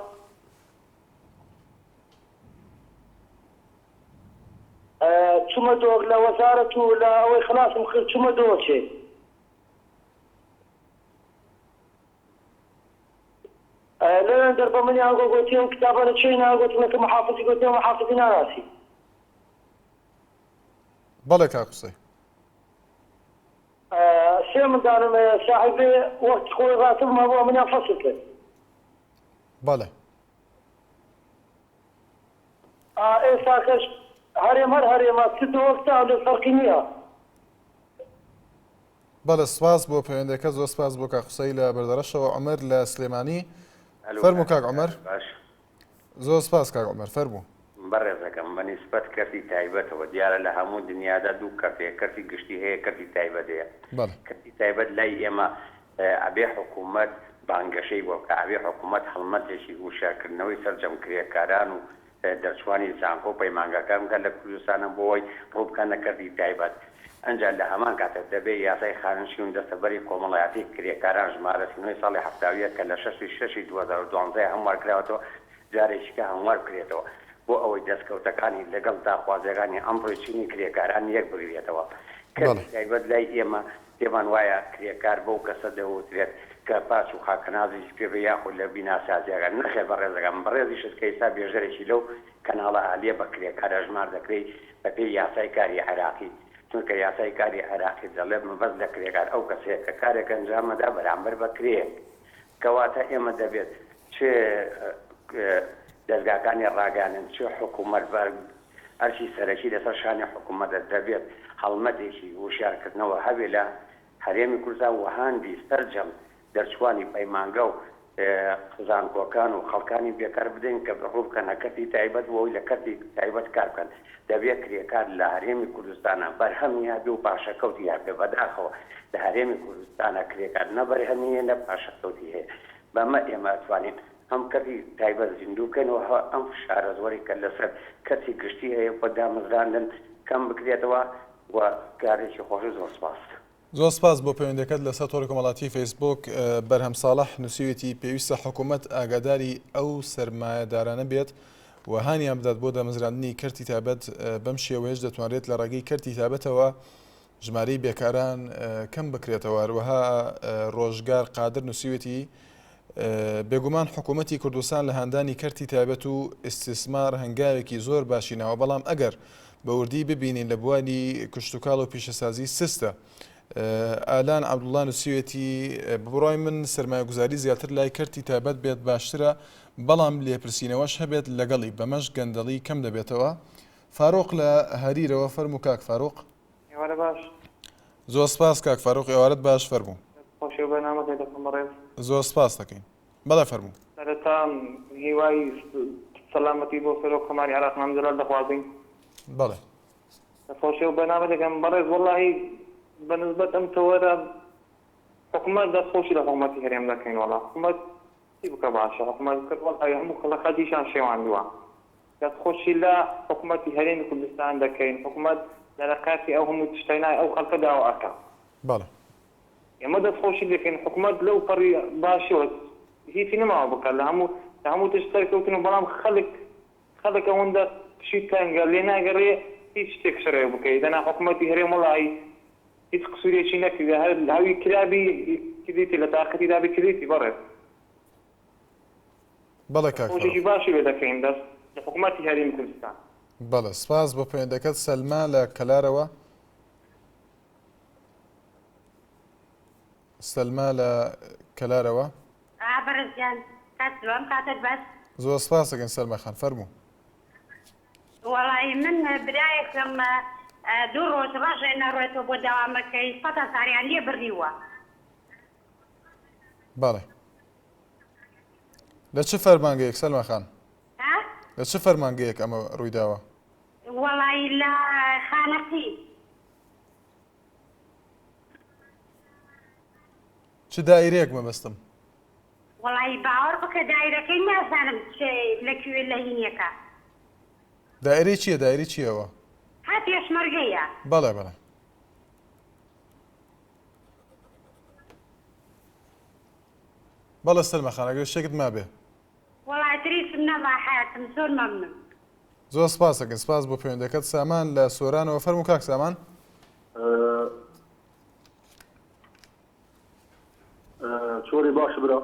Speaker 4: چوومە دۆک لە وەزارەت و لە ئەوەی خلاسم کرد چوومە دۆکێ. لەوێندەر بە منیان گۆ گۆتی ئەو کتابە لە چێی نا گۆتم لە کە محافزی گۆتی ئەو محافزی ناناسی.
Speaker 1: بەڵێ کاک قوسەی.
Speaker 4: سێ منداڵم هەیە ساحیبێ وەختی خۆی ڕاتبم هەبوو ئەمنیان فەسل کرد.
Speaker 1: بەڵێ.
Speaker 4: ئێستاکەش هەرێم هەر هەرێمە چ دۆک تا هەولێر فەرقی نییە.
Speaker 1: بەڵێ سپاس بۆ پەیوەندەکە زۆر سپاس بۆ کاک قوسەی لە بەردەڕەشەوە عومەر لە سلێمانی فەرموو کاک عومەر.
Speaker 9: باش.
Speaker 1: زۆر سپاس کاک عومەر فەرموو.
Speaker 9: بەڕێزەکەم بە نیسبەت کەرتی تایبەتەوە دیارە لە هەموو دنیادا دوو کەرت هەیە کەرتی گشتی هەیە کەرتی تایبەت هەیە
Speaker 1: بەڵێ.
Speaker 9: کەرتی تایبەت لای ئێمە ئەبێ حکوومەت بانگەشەی بۆ بکا ئەبێ حکوومەت هەڵمەتێکی وشیارکردنەوەی سەرجەم کرێکاران و دەرچوانی زانکۆ و پەیمانگاکان بکات لە کوردستانا بۆ ئەوەی ڕووبکەنە کەرتی تایبەت ئەنجا لە هەمان کاتە دەبێ یاسای خانەنشین و دەستەبەری کۆمەڵایەتی کرێکاران ژمارە 39 ساڵی 71 کە لە شەش شەشی 2012 هەموار کراوەتەوە جارێکیکە هەموار بکرێتەوە بۆ ئەوەی دەستکەوتەکانی لەگەڵ داخوازیەکانی ئەمڕۆی چینی کرێکاران یەک بگرێتەوە.
Speaker 1: بەڵێ.
Speaker 9: کەرتی تایبەت لای ئێمە پێمان وایە کرێکار بەو کەسە دەوترێت کە پاچ و خاکەنازێکی پێ بێ یاخود لە بیناسازیەکان. نەخێر بەڕێزەکەم، بەڕێزیشت کە ئیستا بێژەرێکی لەو کەناڵە ئەهلیە بە کرێکار ئەژمار دەکرێی بە پێی یاسای کاری عێراقی. چونکە یاسای کاری عێراقی دەڵێت مەبەست لە کرێکار ئەو کەسەیە کە کارێک ئەنجام ئەدا بەرامبەر بە کرێیەک. کەواتە ئێمە دەبێت چ دەزگاکانی ڕاگەیاندن چ حکوومەت بە ئەرکی سەرەکی لەسەر شانی حکوومەتە دەبێت هەڵمەتێکی وشیارکردنەوە هەبێ لە هەرێمی کوردستان و هاندی سەرجەم دەرچووانی پەیمانگە و زانکۆکان و خەڵکانی بێکار بدەین کە ڕووبکەنە کەرتی تایبەت بۆ ئەوەی لە کەرتی تایبەت کار بکەن. دەبێت کرێکار لە هەرێمی کوردستانا بەرهەمی هەبێ و پاشەکەوتی هەبێ، بەداخەوە لە هەرێمی کوردستانا کرێکار نە بەرهەمی هەیە نە پاشەکەوتی هەیە، بەمە ئێمە ئەتوانین هەم کەرتی تایبەت زیندوو بکەین و هە ئەم فشارە زۆرەی کە لەسەر کەرتی گشتی هەیە بۆ دامەزراندن کەم بکرێتەوە و کارێکی خۆش و زۆر سپاس.
Speaker 1: زۆر سپاس بۆ پەیوەندیەکەت لەسەر تۆڕی کۆمەڵاتی فەیسبووک بەرهەم ساڵح نووسیویەتی پێویستە حکوومەت ئاگاداری ئەو سەرمایەدارانە بێت و هانیان بدات بۆ دامەزراندنی کەرتی تایبەت بەم شێوەیەش دەتوانرێت لە ڕێگەی کەرتی تایبەتەوە ژمارەی بێکاران کەم بکرێتەوە هەروەها ڕۆژگار قادر نووسیویەتی بێگومان حکوومەتی کوردستان لە هاندانی کەرتی تایبەت و ئیستیسمار هەنگاوێکی زۆر باشی ناوە، بەڵام ئەگەر بە وردی ببینین لە بواری کشتوکاڵ و پیشەسازی سستە. ئالان عەبدوڵڵا نووسیویەتی، بە بڕوای من سەرمایەگوزاری زیاتر لای کەرتی تایبەت بێت باشترە، بەڵام لێپرسینەوەش هەبێت لەگەڵی، بەمەش گەندەڵی کەم دەبێتەوە. فاروق لە هەریرەوە، فەرموو کاک فاروق.
Speaker 4: ئێوارە باش.
Speaker 1: زۆر سپاس کاک فاروق ئێوارەت باش فەرموو.
Speaker 4: دەست خۆشی و بەرنامەکەی دەکەم بەڕێز.
Speaker 1: زۆر سپاست دەکەین بەڵێ فەرموو.
Speaker 4: سەرەتا هیوای سەلامەتی بۆ سەرۆک کۆماری عێراق مام جەلال دەخوازین.
Speaker 1: بەڵێ.
Speaker 4: دەست خۆشی و بەرنامە دەکەم بەڕێز وەڵاهی بە نسبەت ئەم تەوەرە حکومەت دەست خۆشی لە حکومەتی هەرێم دەکەین وەڵا حکومەت چی بکە باشە حکومەت کرد وەڵاهی هەموو خەڵەکەتیشان شێواندووە. دەست خۆشی لە حکومەتی هەرێمی کوردستان دەکەین حکومەت لەرەقاتی ئەو هەموو تشتەی نای ئەو خەلکە داوا ئەکا.
Speaker 1: بەڵێ.
Speaker 4: ئێمە دەست خۆشی دەکەین حکومەت لەو پەڕی باشیەوە هیچی نەماوە بکات لە هەموو لە هەموو تشت سەرکەوتن و بەڵام خەلک خەلک ئەوەندە پشی تەنگە لێ ناگەڕێ هیچ شتێک شەرع بکەی دەنا حکومەتی هەرێم وەڵاهی هیچ قسورێکی نەکردە هەر هەوی کرابی کردیتی لە تاقەتی دابی کردیتی بەڕێز.
Speaker 1: بەڵێ کاک فەرخ.
Speaker 4: خۆشێکی باشی لێ دەکەین دەست لە حکومەتی هەرێمی کوردستان.
Speaker 1: بەڵێ سپاس بۆ پەیوەندەکەت سەلما لە کەلارەوە. سەلما لە کەلارەوە.
Speaker 10: ئا بەڕێز گیان کاک سلام کاتت باش.
Speaker 1: زۆر سپاس دەکەین سەلما خان فەرموو.
Speaker 10: وەڵایی من برایەکم دوو ڕۆژ ڕەژێ نەڕۆێتەوە بۆ دەوامەکەی سەد هەزاریان لێ بڕیوە.
Speaker 1: بەڵێ لە چ فەرمانگەیەک سەلما خان؟
Speaker 10: ها؟
Speaker 1: لە چ فەرمانگەیەک ئەمە ڕوویداوە؟
Speaker 10: وەڵایی لە خانەقی.
Speaker 1: چ دایرەیەک مەبەستم؟
Speaker 10: وەڵایی باوەڕ بکە دایرەکەی نازانم چ لە کوێ لە هینیەکە.
Speaker 1: دایرەی چییە دایرەی چییەوە؟
Speaker 10: ها پێشمەرگەیە.
Speaker 1: بەڵێ بەڵێ. بەڵێ سەلما خان ئەگەر شتێکت مابێ.
Speaker 10: وەڵا ئیتر هیچم نەما حەیاتم زۆر مەمنون.
Speaker 1: زۆر سپاس دەکەین سپاس بۆ پەیوەندەکەت سامان لە سۆرانەوە فەرموو کاک سامان.
Speaker 6: چۆری باش برا.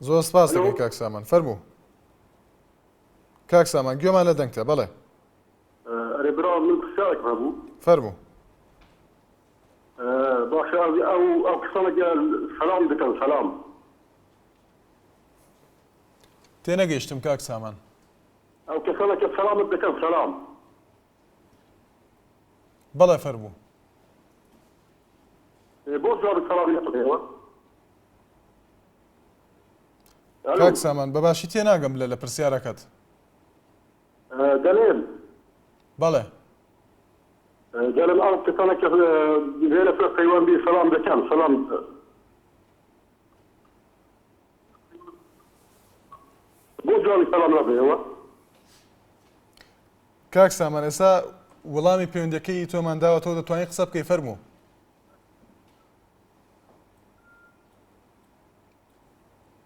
Speaker 1: زۆر سپاس دەکەین کاک سامان فەرموو کاک سامان گوێمان لە دەنگتە بەڵێ.
Speaker 6: ئەرێ برا من پرسیارێکم هەبوو.
Speaker 1: فەرموو.
Speaker 6: باشە ئەو ئەو کەسانە کە سەلام دەکەن سەلام.
Speaker 1: تێنەگەیشتم کاک سامان.
Speaker 6: ئەو کەسانە کە سەلامت دەکەن سەلام.
Speaker 1: بەڵێ فەرموو.
Speaker 6: بۆ جوابی سەڵامی نەدەیەوە؟
Speaker 1: کاک سامان بە باشی تێناگەم لە لە پرسیارەکەت.
Speaker 6: دەلێم.
Speaker 1: بەڵێ.
Speaker 6: دەلێم ئەو کەسانە کە لێرە سەر پەیوەندی سەلام دەکەن سەلام. بۆ جوابی سەلام نادەیەوە؟
Speaker 1: کاک سامان ئێستا وەڵامی پەیوەندیەکەی تۆمان داوەتەوە دەتوانی قسە بکەی فەرموو.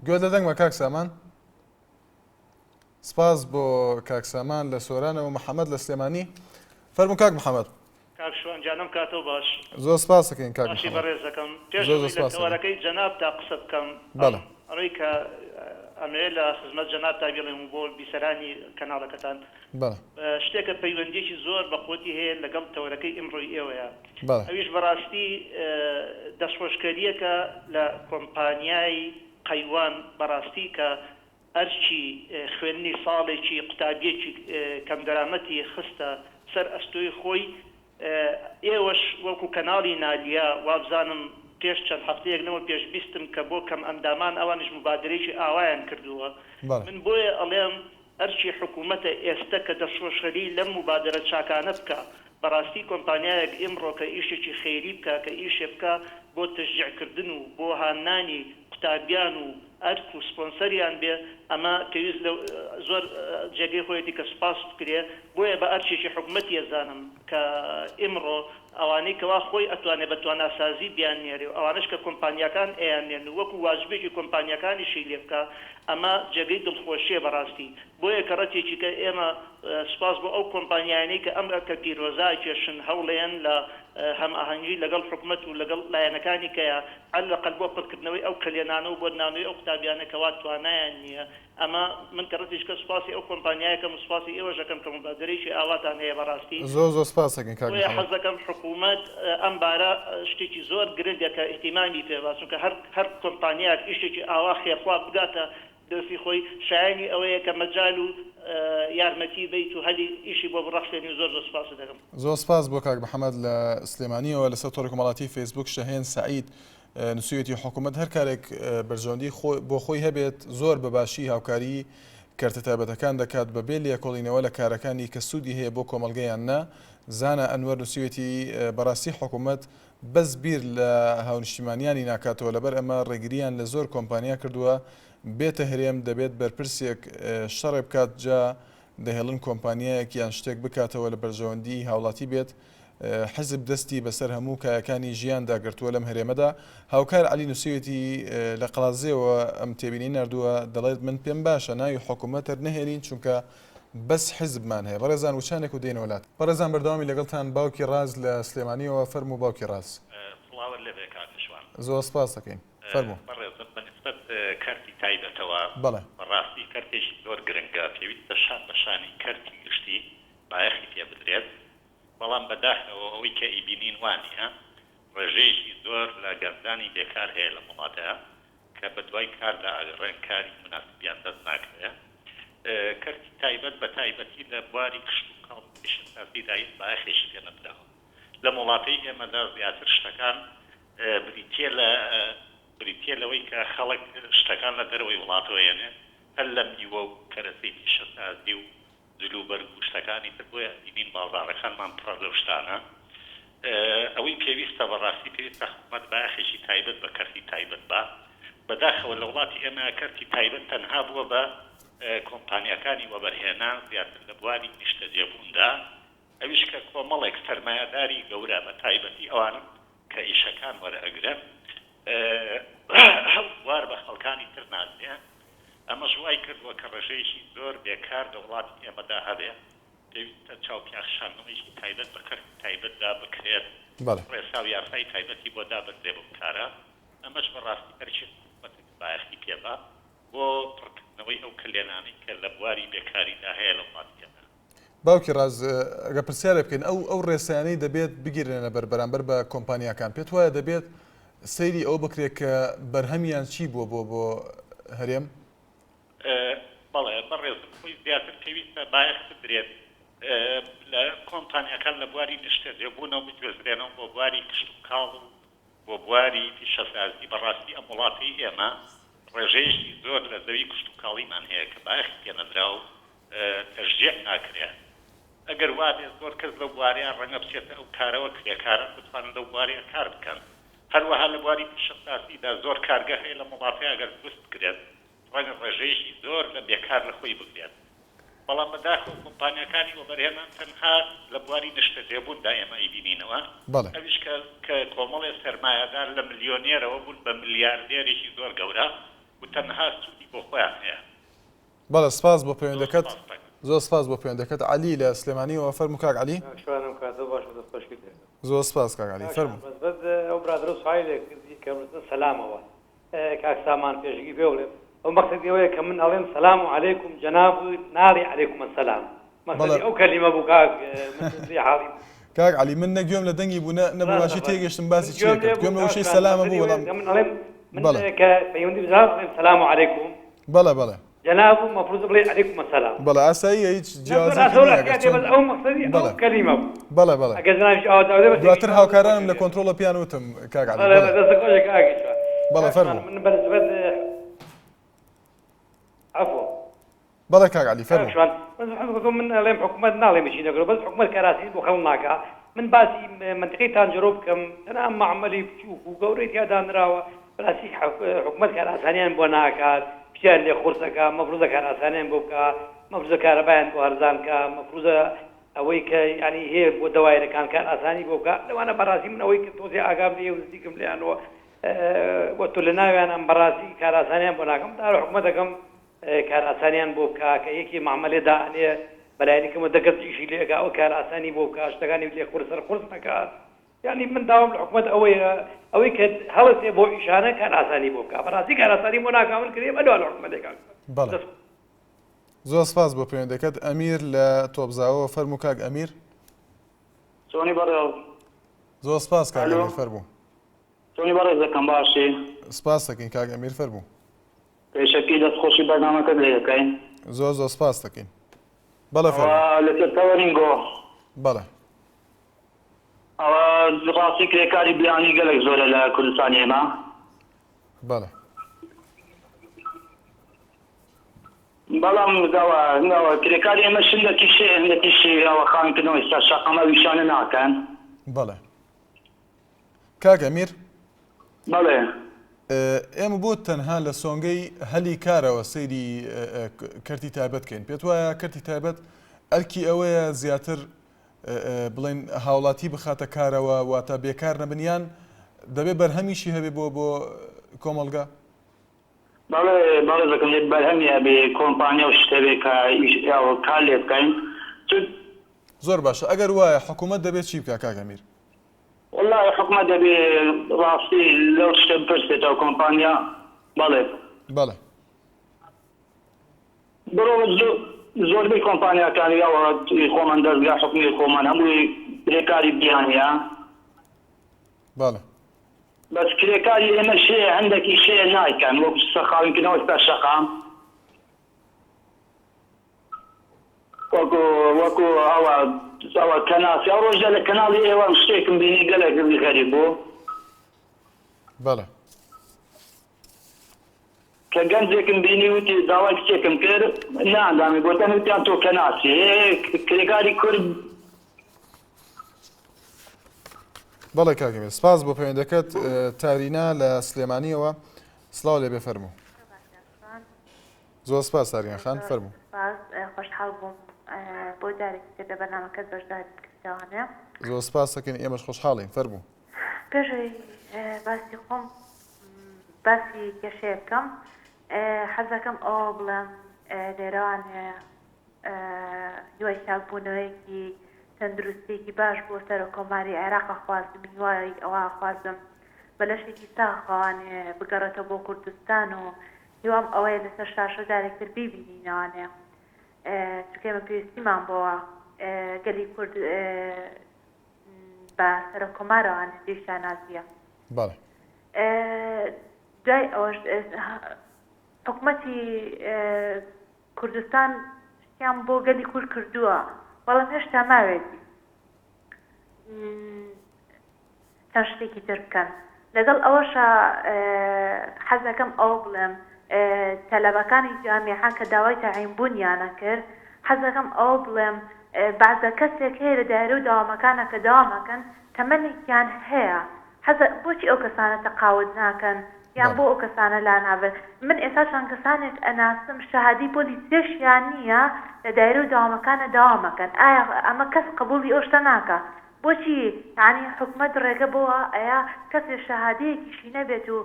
Speaker 1: گوێت لە دەنگمە کاک سامان؟ سپاس بۆ کاک سامان لە سۆرانەوە محەممەد لە سلێمانی فەرموو کاک محەممەد.
Speaker 11: کاک شوان گیان ئەم کاتەو باش.
Speaker 1: زۆر سپاس دەکەین کاک
Speaker 11: باشی
Speaker 1: محەممەد.
Speaker 11: بەڕێزەکەم پێش
Speaker 1: زۆر زۆر
Speaker 11: ئەوەی لە
Speaker 1: سپاس دەکەین.
Speaker 11: تەوەرەکەی جەنابتا قسە بکەم ئەم
Speaker 1: بەڵێ.
Speaker 11: ئەوەی کە ئەمەوێ لە خزمەت جەنابتا بیڵێم و بۆ بیسەرانی کەناڵەکەتان
Speaker 1: بەڵێ.
Speaker 11: شتێکە پەیوەندیەکی زۆر بە قوتی هەیە لەگەڵ تەوەرەکەی ئیمڕۆی ئێوەیە
Speaker 1: بەڵێ.
Speaker 11: ئەویش بەڕاستی دەستخۆشکەریەکە لە کۆمپانیای قەیوان بەڕاستی کە ئەرکی خوێندنی ساڵێکی قوتابیەکی کەمدەرامەتی خستە سەر ئەستۆی خۆی، ئێوەش وەکو کەناڵی نالیا وابزانم پێش چەند هەفتەیەک لەمە پێش بیستم کە بۆ کەمئەندامان ئەوانیش موبادرەیەکی ئاوایان کردووە، من بۆیە ئەڵێم ئەرکی حکومەتە ئێستە کە دەستڕۆشخەری لەم موبادەرە چاکانە بکا، بەڕاستی کۆمپانیایەک ئیمڕۆ کە ئیشێکی خەیری بکا کە ئیشێ بکا بۆ تەشجیع کردن و بۆ هاننانی قوتابیان و ئەرک و سپۆنسەریان بێ ئەمە پێویست لە زۆر جێگەی خۆیەتی کە سوپاس بکرێ بۆیە بە ئەرکێکی حکومەتی ئەزانم کە ئیمڕۆ ئەوانەی کەوا خۆی ئەتوانێ بە تواناسازی بیاننێرێ و ئەوانەش کە کۆمپانیاکان ئەیاننێرن و وەکو واجبێکی کۆمپانیاکانیشی لێ بکا ئەمە جێگەی دڵخۆشیە بەڕاستی بۆیە کەڕەتێکی کە ئێمە سوپاس بۆ ئەو کۆمپانیایانەی کە ئەم ئەرکە پیرۆزە ئەکێشن هەوڵەیەن لە هەمئاهەنگی لەگەڵ حکومەت و لەگەڵ لایەنەکانی کەیە عەلەقەل بۆ پڕکردنەوەی ئەو کەلێنانە و بۆ نانەوەی ئەو قوتابیانە کەوا توانایان نیە ئەمە من کەڕەتیش کە سوپاسی ئەو کۆمپانیایە کەم و سوپاسی ئێوەش ئەکەم کە موبادەرەیەکی ئاواتان هەیە بەڕاستی.
Speaker 1: زۆر زۆر سپاست ئەکەین کاک
Speaker 11: بۆیە
Speaker 1: محەمەد.
Speaker 11: حەز دەکەم حکوومەت ئەم بارە شتێکی زۆر گرنگە کە ئیهتیمامی پێ با چونکە هەر هەر کۆمپانیایەک ئیشێکی ئاوا خێرخوا بگاتە دەستی خۆی شایەنی ئەوەیە کە مەجال و یارمەتی بەیت و هەلی ئیشی بۆ بڕەخسێنی و زۆر زۆر سوپاست دەکەم.
Speaker 1: زۆر سپاس بۆ کاک محەمەد لە سلێمانیەوە لەسەر تۆڕی کۆمەڵاتی فەیسبووک شەهێن سەعید نووسیویەتی حکوومەت هەر کارێک بەرژەوەندی بۆ خۆی هەبێت زۆر بە باشی هاوکاری کەرتە تایبەتەکان دەکات بەبێ لێکۆڵینەوە لە کارەکانی کە سوودی هەیە بۆ کۆمەڵگە یان نا. زانا ئەنوەر نووسیویەتی بەڕاستی حکوومەت بەس بیر لە هاونیشتیمانیانی ناکاتەوە لەبەر ئەمە ڕێگریان لە زۆر کۆمپانیا کردووە بێتە هەرێم دەبێت بەرپرسێک شەڕێ بکات جا دەهێڵن کۆمپانیایەک یان شتێک بکاتەوە لە بەرژەوەندی هاوڵاتی بێت حزب دەستی بەسەر هەموو کایەکانی ژیاندا گرتووە لەم هەرێمەدا. هاوکار عەلی نووسیویەتی، لە قەڵادزێوە ئەم تێبینیەی ناردووە، دەڵێت من پێم باشە ناوی حکومەت هەر نەهێنین چونکە بەس حزبمان هەیە. بەڕێزان وچانێک و دێینەوە لات. بەڕێزان بەردەوامی لەگەڵتان باوکی ڕاز لە سلێمانیەوە فەرموو باوکی ڕاز.
Speaker 12: سڵاوت لێبێ کاک شوان.
Speaker 1: زۆر سپاست دەکەین. فەرموو.
Speaker 12: بەڕێزم بە نیسبەت کەرتی تایبەتەوە
Speaker 1: بەڵێ.
Speaker 12: بەڕاستی کەرتێکی زۆر گرنگە پێویستە شان بە شانی کەرتی گشتی بایەخی پێ بدرێت بەڵام بەداخەوە ئەوەی کە ئیبینین وا نیە ڕێژەیەکی زۆر لە گەنجانی بێکار هەیە لەم وڵاتە کە بەدوای کاردا ئەگەڕێن کاری موناسبیان دەست ناکەوێ کەرتی تایبەت بە تایبەتی لە بواری کشتوکاڵ و پیشەسازیدا هیچ بایەخێکی پێ نەدراوە لەم وڵاتەی ئێمەدا زیاتر شتەکان بریتیە لە بریتیە لەوەی کە خەڵک شتەکان لە دەرەوەی وڵاتەوە یەنێ هەر لە میوە و کەرەسەی پیشەسازی و جل و بەرگ و شتەکانی تر بۆیە ئەبینین بازاڕەکانمان پڕە لەو شتانە ئەوەی پێویستە بەڕاستی پێویستە حکومەت بایەخێکی تایبەت بە کەرتی تایبەت با بەداخەوە لە وڵاتی ئێمە کەرتی تایبەت تەنها بووە بە کۆمپانیاکانی وەبەرهێنان زیاتر لە بواری نیشتەجێبووندا ئەویش کە کۆمەڵێک سەرمایەداری گەورە بە تایبەتی ئەوانە کە ئیشەکان وەرئەگرن بوار بە خەڵکانی تر نادرێ ئەمەش وای کردووە کە ڕێژەیەکی زۆر بێکار لە وڵاتی ئێمەدا هەبێ پێویستە چاوپیاخشاندنەوەیەکی تایبەت بە کەرتی تایبەتدا بکرێت ڕێسا و یاسای تایبەتی بۆ دابنرێ بەو کارە ئەمەش بەڕاستی ئەرکی حکومەتە کە بایەخی پێ با بۆ پڕکردنەوەی ئەو کەلێنانەی کە لە بواری بێکاریدا هەیە لە وڵاتی ئێمە.
Speaker 1: باوکی ڕاز، ئەگەر پرسیارێک بکەین، ئەو ئەو ڕێسایانەی دەبێت بگیرێنە بەر بەرامبەر بە کۆمپانیاکان، پێت وایە دەبێت سەیری ئەوە بکرێت کە بەرهەمیان چی بووە بۆ بۆ هەرێم؟
Speaker 12: بەڵێ بەڕێزم، خۆی زیاتر پێویستە بایەخ بدرێت لە کۆمپانیاکان لە بواری نیشتەجێبوونەوە بگوێزرێنەوە بۆ بواری کشتوکاڵ و. بۆ بواری پیشەسازی بەڕاستی ئەم وڵاتەی ئێمە ڕێژەیەکی زۆر لە زەوی کشتوکاڵیمان هەیە کە بایەخی پێ نەدرا و تەشجیع ناکرێ. ئەگەر وابێ زۆر کەس لەو بوارەیا ڕەنگە بچێتە ئەو کارەوە کرێکاران بتوانن لەو بوارەیا کار بکەن. هەروەها لە بواری پیشەسازیدا زۆر کارگە هەیە لەم وڵاتەیا گەر دروست بکرێت ڕەنگە ڕێژەیەکی زۆر لە بێکار لە خۆی بگرێت. بەڵام بەداخەوە کۆمپانیاکانی وەبەرهێنان تەنها لە بواری نیشتەجێبووندا ئێمە ئەیبینینەوە،
Speaker 1: بەڵێ.
Speaker 12: ئەویش کە کە کۆمەڵێ سەرمایەدار لە ملیۆنێرەوە بوون بە ملیاردێرێکی زۆر گەورە و تەنها سوودی بۆ خۆیان هەیە.
Speaker 1: بەڵێ سپاس بۆ
Speaker 12: زۆر
Speaker 1: پەیوەندەکەت.
Speaker 12: سپاس دەکەم.
Speaker 1: زۆر سپاس بۆ پەیوەندەکەت. عەلی لە سلێمانیەوە فەرموو کاک عەلی.
Speaker 13: کاک شوان ئەم کاتەت باش و دەست خۆشیت لێ بێت.
Speaker 1: زۆر سپاس کاک عەلی
Speaker 13: کاک شوان
Speaker 1: فەرموو.
Speaker 13: بەس بەس ئەو برادەرە سوای لێ کردی کە نووسن سەلامەوە کاک سامان پێشگی پێ بڵێم ئەو مەقسەدی ئەوەیە کە من ئەڵێم سەلام و عەلەیکوم جەناب ناڵی عەلەیکوم السلام
Speaker 1: بەڵێ
Speaker 13: مەقسەدی ئەو کەلیمە بوو کاک من لێ حاڵی
Speaker 1: کاک عەلی من نە گوێم لە دەنگی بوو نە نە بە
Speaker 13: ڕاستە
Speaker 1: باشی
Speaker 13: بەڵێ
Speaker 1: تێگەشتم
Speaker 13: من
Speaker 1: باسی چی
Speaker 13: گوێم لێ
Speaker 1: ئەکرد
Speaker 13: بوو
Speaker 1: گوێم لە
Speaker 13: کاک
Speaker 1: وشەی
Speaker 13: شوان
Speaker 1: سەلامە
Speaker 13: مەقسەدی
Speaker 1: بوو
Speaker 13: ئەوەیە
Speaker 1: بەڵام
Speaker 13: کە من ئەڵێم من
Speaker 1: بەڵێ
Speaker 13: کە پەیوەندی بە جەناب ئەڵێم سەلام و عەلەیکوم
Speaker 1: بەڵێ بەڵێ.
Speaker 13: جەناب و مەفروزە بڵێی عەلەیکوم السلام.
Speaker 1: بەڵێ ئاساییە هیچ
Speaker 13: نا زۆر
Speaker 1: جیاوازیەکی
Speaker 13: ئاسایە
Speaker 1: نییە
Speaker 13: وەلا
Speaker 1: ئەگەر
Speaker 13: حکایەتێ
Speaker 1: چۆن
Speaker 13: بەس ئەو مەقسەدی ئەو
Speaker 1: بەڵێ
Speaker 13: کەلیمە بوو
Speaker 1: بەڵێ بەڵێ
Speaker 13: ئەگەر جەنابیش ئاوا داوا بە
Speaker 1: دواتر
Speaker 13: تێگەیشتم دەست
Speaker 1: هاوکارانم
Speaker 13: خۆشی
Speaker 1: لە
Speaker 13: لێ.
Speaker 1: کۆنترۆڵە پێیان وتم کاک عەلی
Speaker 13: بەڵێ
Speaker 1: بەڵێ
Speaker 13: بەڵێ دەست خۆشێ کاک شوان.
Speaker 1: بەڵێ
Speaker 13: کاک شوان
Speaker 1: فەرموو.
Speaker 13: من بە نسبەت عەفوو.
Speaker 1: بەڵێ کاک عەلی
Speaker 13: کاک
Speaker 1: فەرموو.
Speaker 13: شوان بەس حەزم من ئەڵێم حکومەت ناڵێم هیچی نەکردوە بەس حکومەت کارئاسانی بۆ خەڵک ناکا من باسی مەنتیقەی تانجەرۆ بکەم تەنها مەعمەلی بچوک و گەورەی تیا دانراوە بەراستی حکومەت کارئاسانیان بۆ ناکات شتیان لێ قورس ئەکا مەفروزە کارئاسانیان بۆ بکا مەفروزە کارەبایان بۆ هەرزان کا مەفروزە ئەوەی کە یانی هەیە بۆ دەوایرەکان کارئاسانی بۆ بکا لەوانە بەراستی من ئەوەی کە تۆزێ ئاگام لێیە و نزیکم لێیانەوە وە تۆ لە ناویانم بەراستی کارئاسانیان بۆ ناکەم داوا لە حکومەت ئەکەم کارئاسانیان بۆ بکا کە یەکێ مەعمەلێ دائەنێ بەلایەنی کەمەوە دە کەس ئیشی لێ ئەکا ئەوە کارئاسانی بۆ بکا شتەکانی لێ قورس سەر قورس نەکات یانی من داوام لە حکومەت ئەوەیە ئەوەی کە هەڵەسێ بۆ ئیشانە کارئاسانی بۆ بکا بەڕاستی کارئاسانی بۆ ناکا من کرێم ئەلوا لە حکومەتێ کاک
Speaker 1: بەڵێ
Speaker 13: دەست
Speaker 1: زۆر سپاس بۆ پەیوەندەکەت ئەمیر لە تۆپزاوەوە فەرموو کاک ئەمیر.
Speaker 14: چۆنی بەڕێز؟
Speaker 1: زۆر سپاس کاک
Speaker 14: ئەلۆ
Speaker 1: ئەمیر فەرموو.
Speaker 14: چۆنی بەڕێز دەکەم باشی؟
Speaker 1: سپاس دەکەین کاک ئەمیر فەرموو.
Speaker 14: پێشەکی دەست خۆشی بەرنامەکەت لێ دەکەین.
Speaker 1: زۆر زۆر سپاست دەکەین. بەڵێ
Speaker 14: ئەوە
Speaker 1: فەرموو.
Speaker 14: لەسەر تەوەرینگۆ.
Speaker 1: بەڵێ.
Speaker 14: ئەوە ڕاستی کرێکاری بیانی گەلەک زۆرە لە کوردستانی ئێمە.
Speaker 1: بەڵێ.
Speaker 14: بەڵام ئەوە ئەوە کرێکاری ئێمە شندەکیش هەندێکیش ئەوە خانکردنەوەی سەر شەقام ئەو ئیشانە ناکەن.
Speaker 1: بەڵێ. کاک ئەمیر.
Speaker 14: بەڵێ.
Speaker 1: ئێمە بۆ تەنها لە سۆنگەی هەلی کارەوە سەیری کەرتی تایبەت کەین پێت وایە کەرتی تایبەت ئەرکی ئەوەیە زیاتر بڵێن هاوڵاتی بخاتە کارەوە واتە بێکار نەبن یان دەبێ بەرهەمیشی هەبێ بۆ بۆ کۆمەڵگا؟
Speaker 14: بەڵێ بەڵێ دەکەم یەک بەرهەمی هەبێ کۆمپانیا و شت هەبێ کە ئیش کار لێ بکەین چون
Speaker 1: زۆر باشە ئەگەر وایە حکوومەت دەبێت چی بکا کاک ئەمیر؟
Speaker 14: وەڵاهی حکومەت دەبێ ڕاستی لەو شتە بپرسێتەوە کۆمپانیا بەڵێ.
Speaker 1: بەڵێ.
Speaker 14: بڕۆ زۆربەی کۆمپانیاکانی ئەوە خۆمان دەزگا حکومی خۆمان هەمووی کرێکاری بیانیە.
Speaker 1: بەڵێ.
Speaker 14: بەس کرێکاری ئێمەش هەیە هەندێکیش هەیە نایکەن وەک سەرخاوینکردنەوەی سەر شەقام. وەکو وەکو ئەوە ئەوە کەناسی ئەو ڕۆژە لە کەناڵی ئێوەم شتێکم بینی گەلێک غەریب بوو.
Speaker 1: بەڵێ.
Speaker 14: کە گەنجێکم بینی وتی داوای کچێکم کرد ناندامی گۆتیان وتیان تۆ کەناسی هێ کرێکاری کورد.
Speaker 1: بەڵێ کاک ئەمیر سپاس بۆ پەیوەندەکەت تارینا لە سلێمانیەوە سڵاو لێبێ فەرموو. زۆر سپاس ساریان خان فەرموو.
Speaker 15: سپاس خۆشحاڵ بووم بۆ جارێکی تر لە بەرنامەکەت بەشداریم کردەوانێ.
Speaker 1: زۆر سپاس دەکەین ئێمەش خۆشحاڵین فەرموو.
Speaker 15: پێش ئەوەی باسی خۆم باسی کێشەیە بکەم حەزەکەم ئەوە بڵێم لێرەوانێ هیوای چاکبوونەوەیەکی تەندروستیەکی باش بۆ سەرۆک کۆماری عێراق ئەخوازم هیوای ئەوە ئەخوازم بە لەشێکی ساغەوانێ بگەڕێتەوە بۆ کوردستان و هیوام ئەوەیە لەسەر شاشە جارێکتر بیبینینەوانێ چونکە ئێمە پێویستیمان بۆوە گەلی کورد بە سەرۆک کۆمارەوانێ جێی شانازیە.
Speaker 1: بەڵێ.
Speaker 15: دوای ئەوەش حکومەتی کوردستان شتیان بۆ گەلی کورد کردووە بەڵام هێشتا ماوێتی چەند شتێکی تر بکەن. لەگەڵ ئەوەشا حەزەکەم ئەوە بڵێم تەلەبەکانی جامیعە کە داوای تەعین بوونیان ئەکرد حەزەکەم ئەوە بڵێم بەعزە کەسێک هەیە لە دایرە و دەوامەکانا کە دەوام ئەکەن تەمەنێکیان هەیە حەزە بۆچی ئەو کەسانە تەقاوت ناکەن یان بۆ ئەو کەسانە لانابەن من ئێستا چەند کەسانێک ئەناسم شەهادەی پۆلی سێشیان نییە لە دایرە و دەوامەکانا دەوام ئەکەن ئایا ئەمە کەس قبوڵی ئەو شتە ناکا بۆچی یانی حکومەت ڕێگە بەوە ئەیا کەسێ شەهادەیەکیشی نەبێت و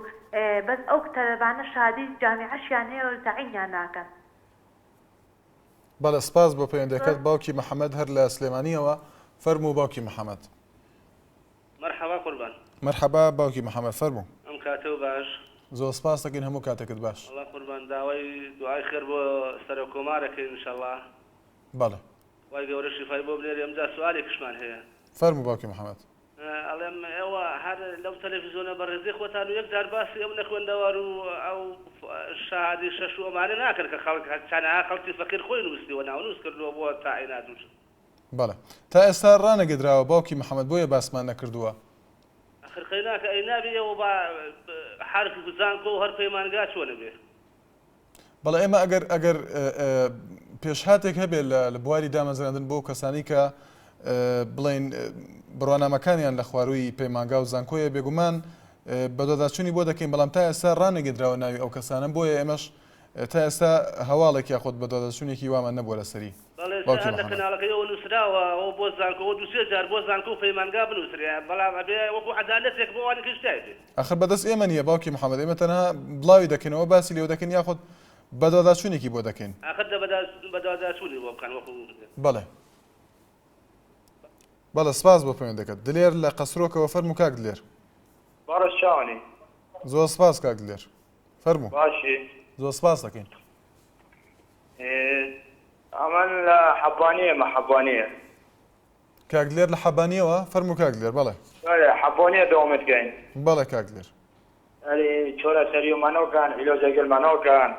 Speaker 15: بەس ئەو تەلەبانە شەهادەی جامیعەشیان هەیە و تەعینیان ناکەن.
Speaker 1: بەڵێ سپاس بۆ پەیوەندیەکەت باوکی محمد هەر لە سلێمانیەوە فەرموو باوکی محمد.
Speaker 16: مەرحەبا قوربان.
Speaker 1: مەرحەبا باوکی محمد فەرموو.
Speaker 16: ئەم کاتەو باش.
Speaker 1: زۆر سپاست دەکەین هەموو کاتێکت باش.
Speaker 16: وەڵا قوربان داوای دوعای خێر بۆ سەرۆک کۆمار ئەکەین انشاللە.
Speaker 1: بەڵێ.
Speaker 16: خوای گەورە شیفای بۆ بنێرێ ئمجا سوالێکشمان هەیە.
Speaker 1: فەرموو باوکی محمد.
Speaker 16: ئەڵێم ئێوە هەر لەو تەلەفیزۆنە بەڕێزەی خۆتان و یەک جار باسی ئەو نەخوێندەوار و ئەو شەهادەی شەش و ئەمانە ناکەن کە خەڵک چەنەها خەڵکی فەقیر خۆی نووسیوە ناونووس کردووە بۆ تاعینات و شت.
Speaker 1: بەڵێ تا ئێستا ڕانەگەدراوە باوکی محمد بۆیە باسمان نەکردووە.
Speaker 16: ئەخر قەیناکە ئەی نابێ ئێوە با هەر زانکۆ و هەر پەیمانگا چۆنە بێ.
Speaker 1: بەڵێ ئێمە ئەگەر ئەگەر پێشهاتێک هەبێت لە بواری دامەزراندن بۆ کەسانی کە بڵین بڕوانامەکانیان لە خوارووی پەیمانگا و زانکۆیە بێگومان بەدواداچوونی بۆ دەکەین بەڵام تا ئێستا ڕانەگەدراوە ناوی ئەو کەسانە بۆیە ئێمەش تا ئێستا هەواڵێک یاخود بەدواداچوونێکی وامان نەبووە لەسەری.
Speaker 16: بەڵێ
Speaker 1: باوکی
Speaker 16: هەر لە
Speaker 1: محەمەد.
Speaker 16: کەناڵەکەیەوە نووسراوە ئەوە بۆ زانکۆ ئەوە دوو سێ جار بۆ زانکۆ و پەیمانگا بنووسرێ بەڵام ئەبێ وەکو عەدالەتێک بۆ ئەوانی کەش تای بێ.
Speaker 1: ئاخر بەدەست ئێمە نییە باوکی محەمەد ئێمە تەنها بڵاوی دەکەینەوە باسی لێوە دەکەین یاخود بەدواداچوونێکی بۆ دەکەین.
Speaker 16: ئاخر دە بەدواداچوونی بۆ بکەن وەکو.
Speaker 1: بەڵێ بەڵێ سپاس بۆ پەیوەندەکەت. دلێر لە قەسرۆکەوە فەرموو کاک دلێر.
Speaker 17: بەڕێز چاوانی.
Speaker 1: زۆر سپاس کاک دلێر فەرموو.
Speaker 17: باشی.
Speaker 1: زۆر سپاس دەکەین.
Speaker 17: ئەمن لە حەبانیە مە حەبانیە.
Speaker 1: کاک دلێر لە حەبانیەوە فەرموو کاک دلێر بەڵێ.
Speaker 17: بەلێ حەبانیە دەوامت کەین.
Speaker 1: بەڵێ کاک دلێر.
Speaker 17: ئەرێ چۆرەسەری و مەنۆکان عیلۆجەگەل مەنۆکان.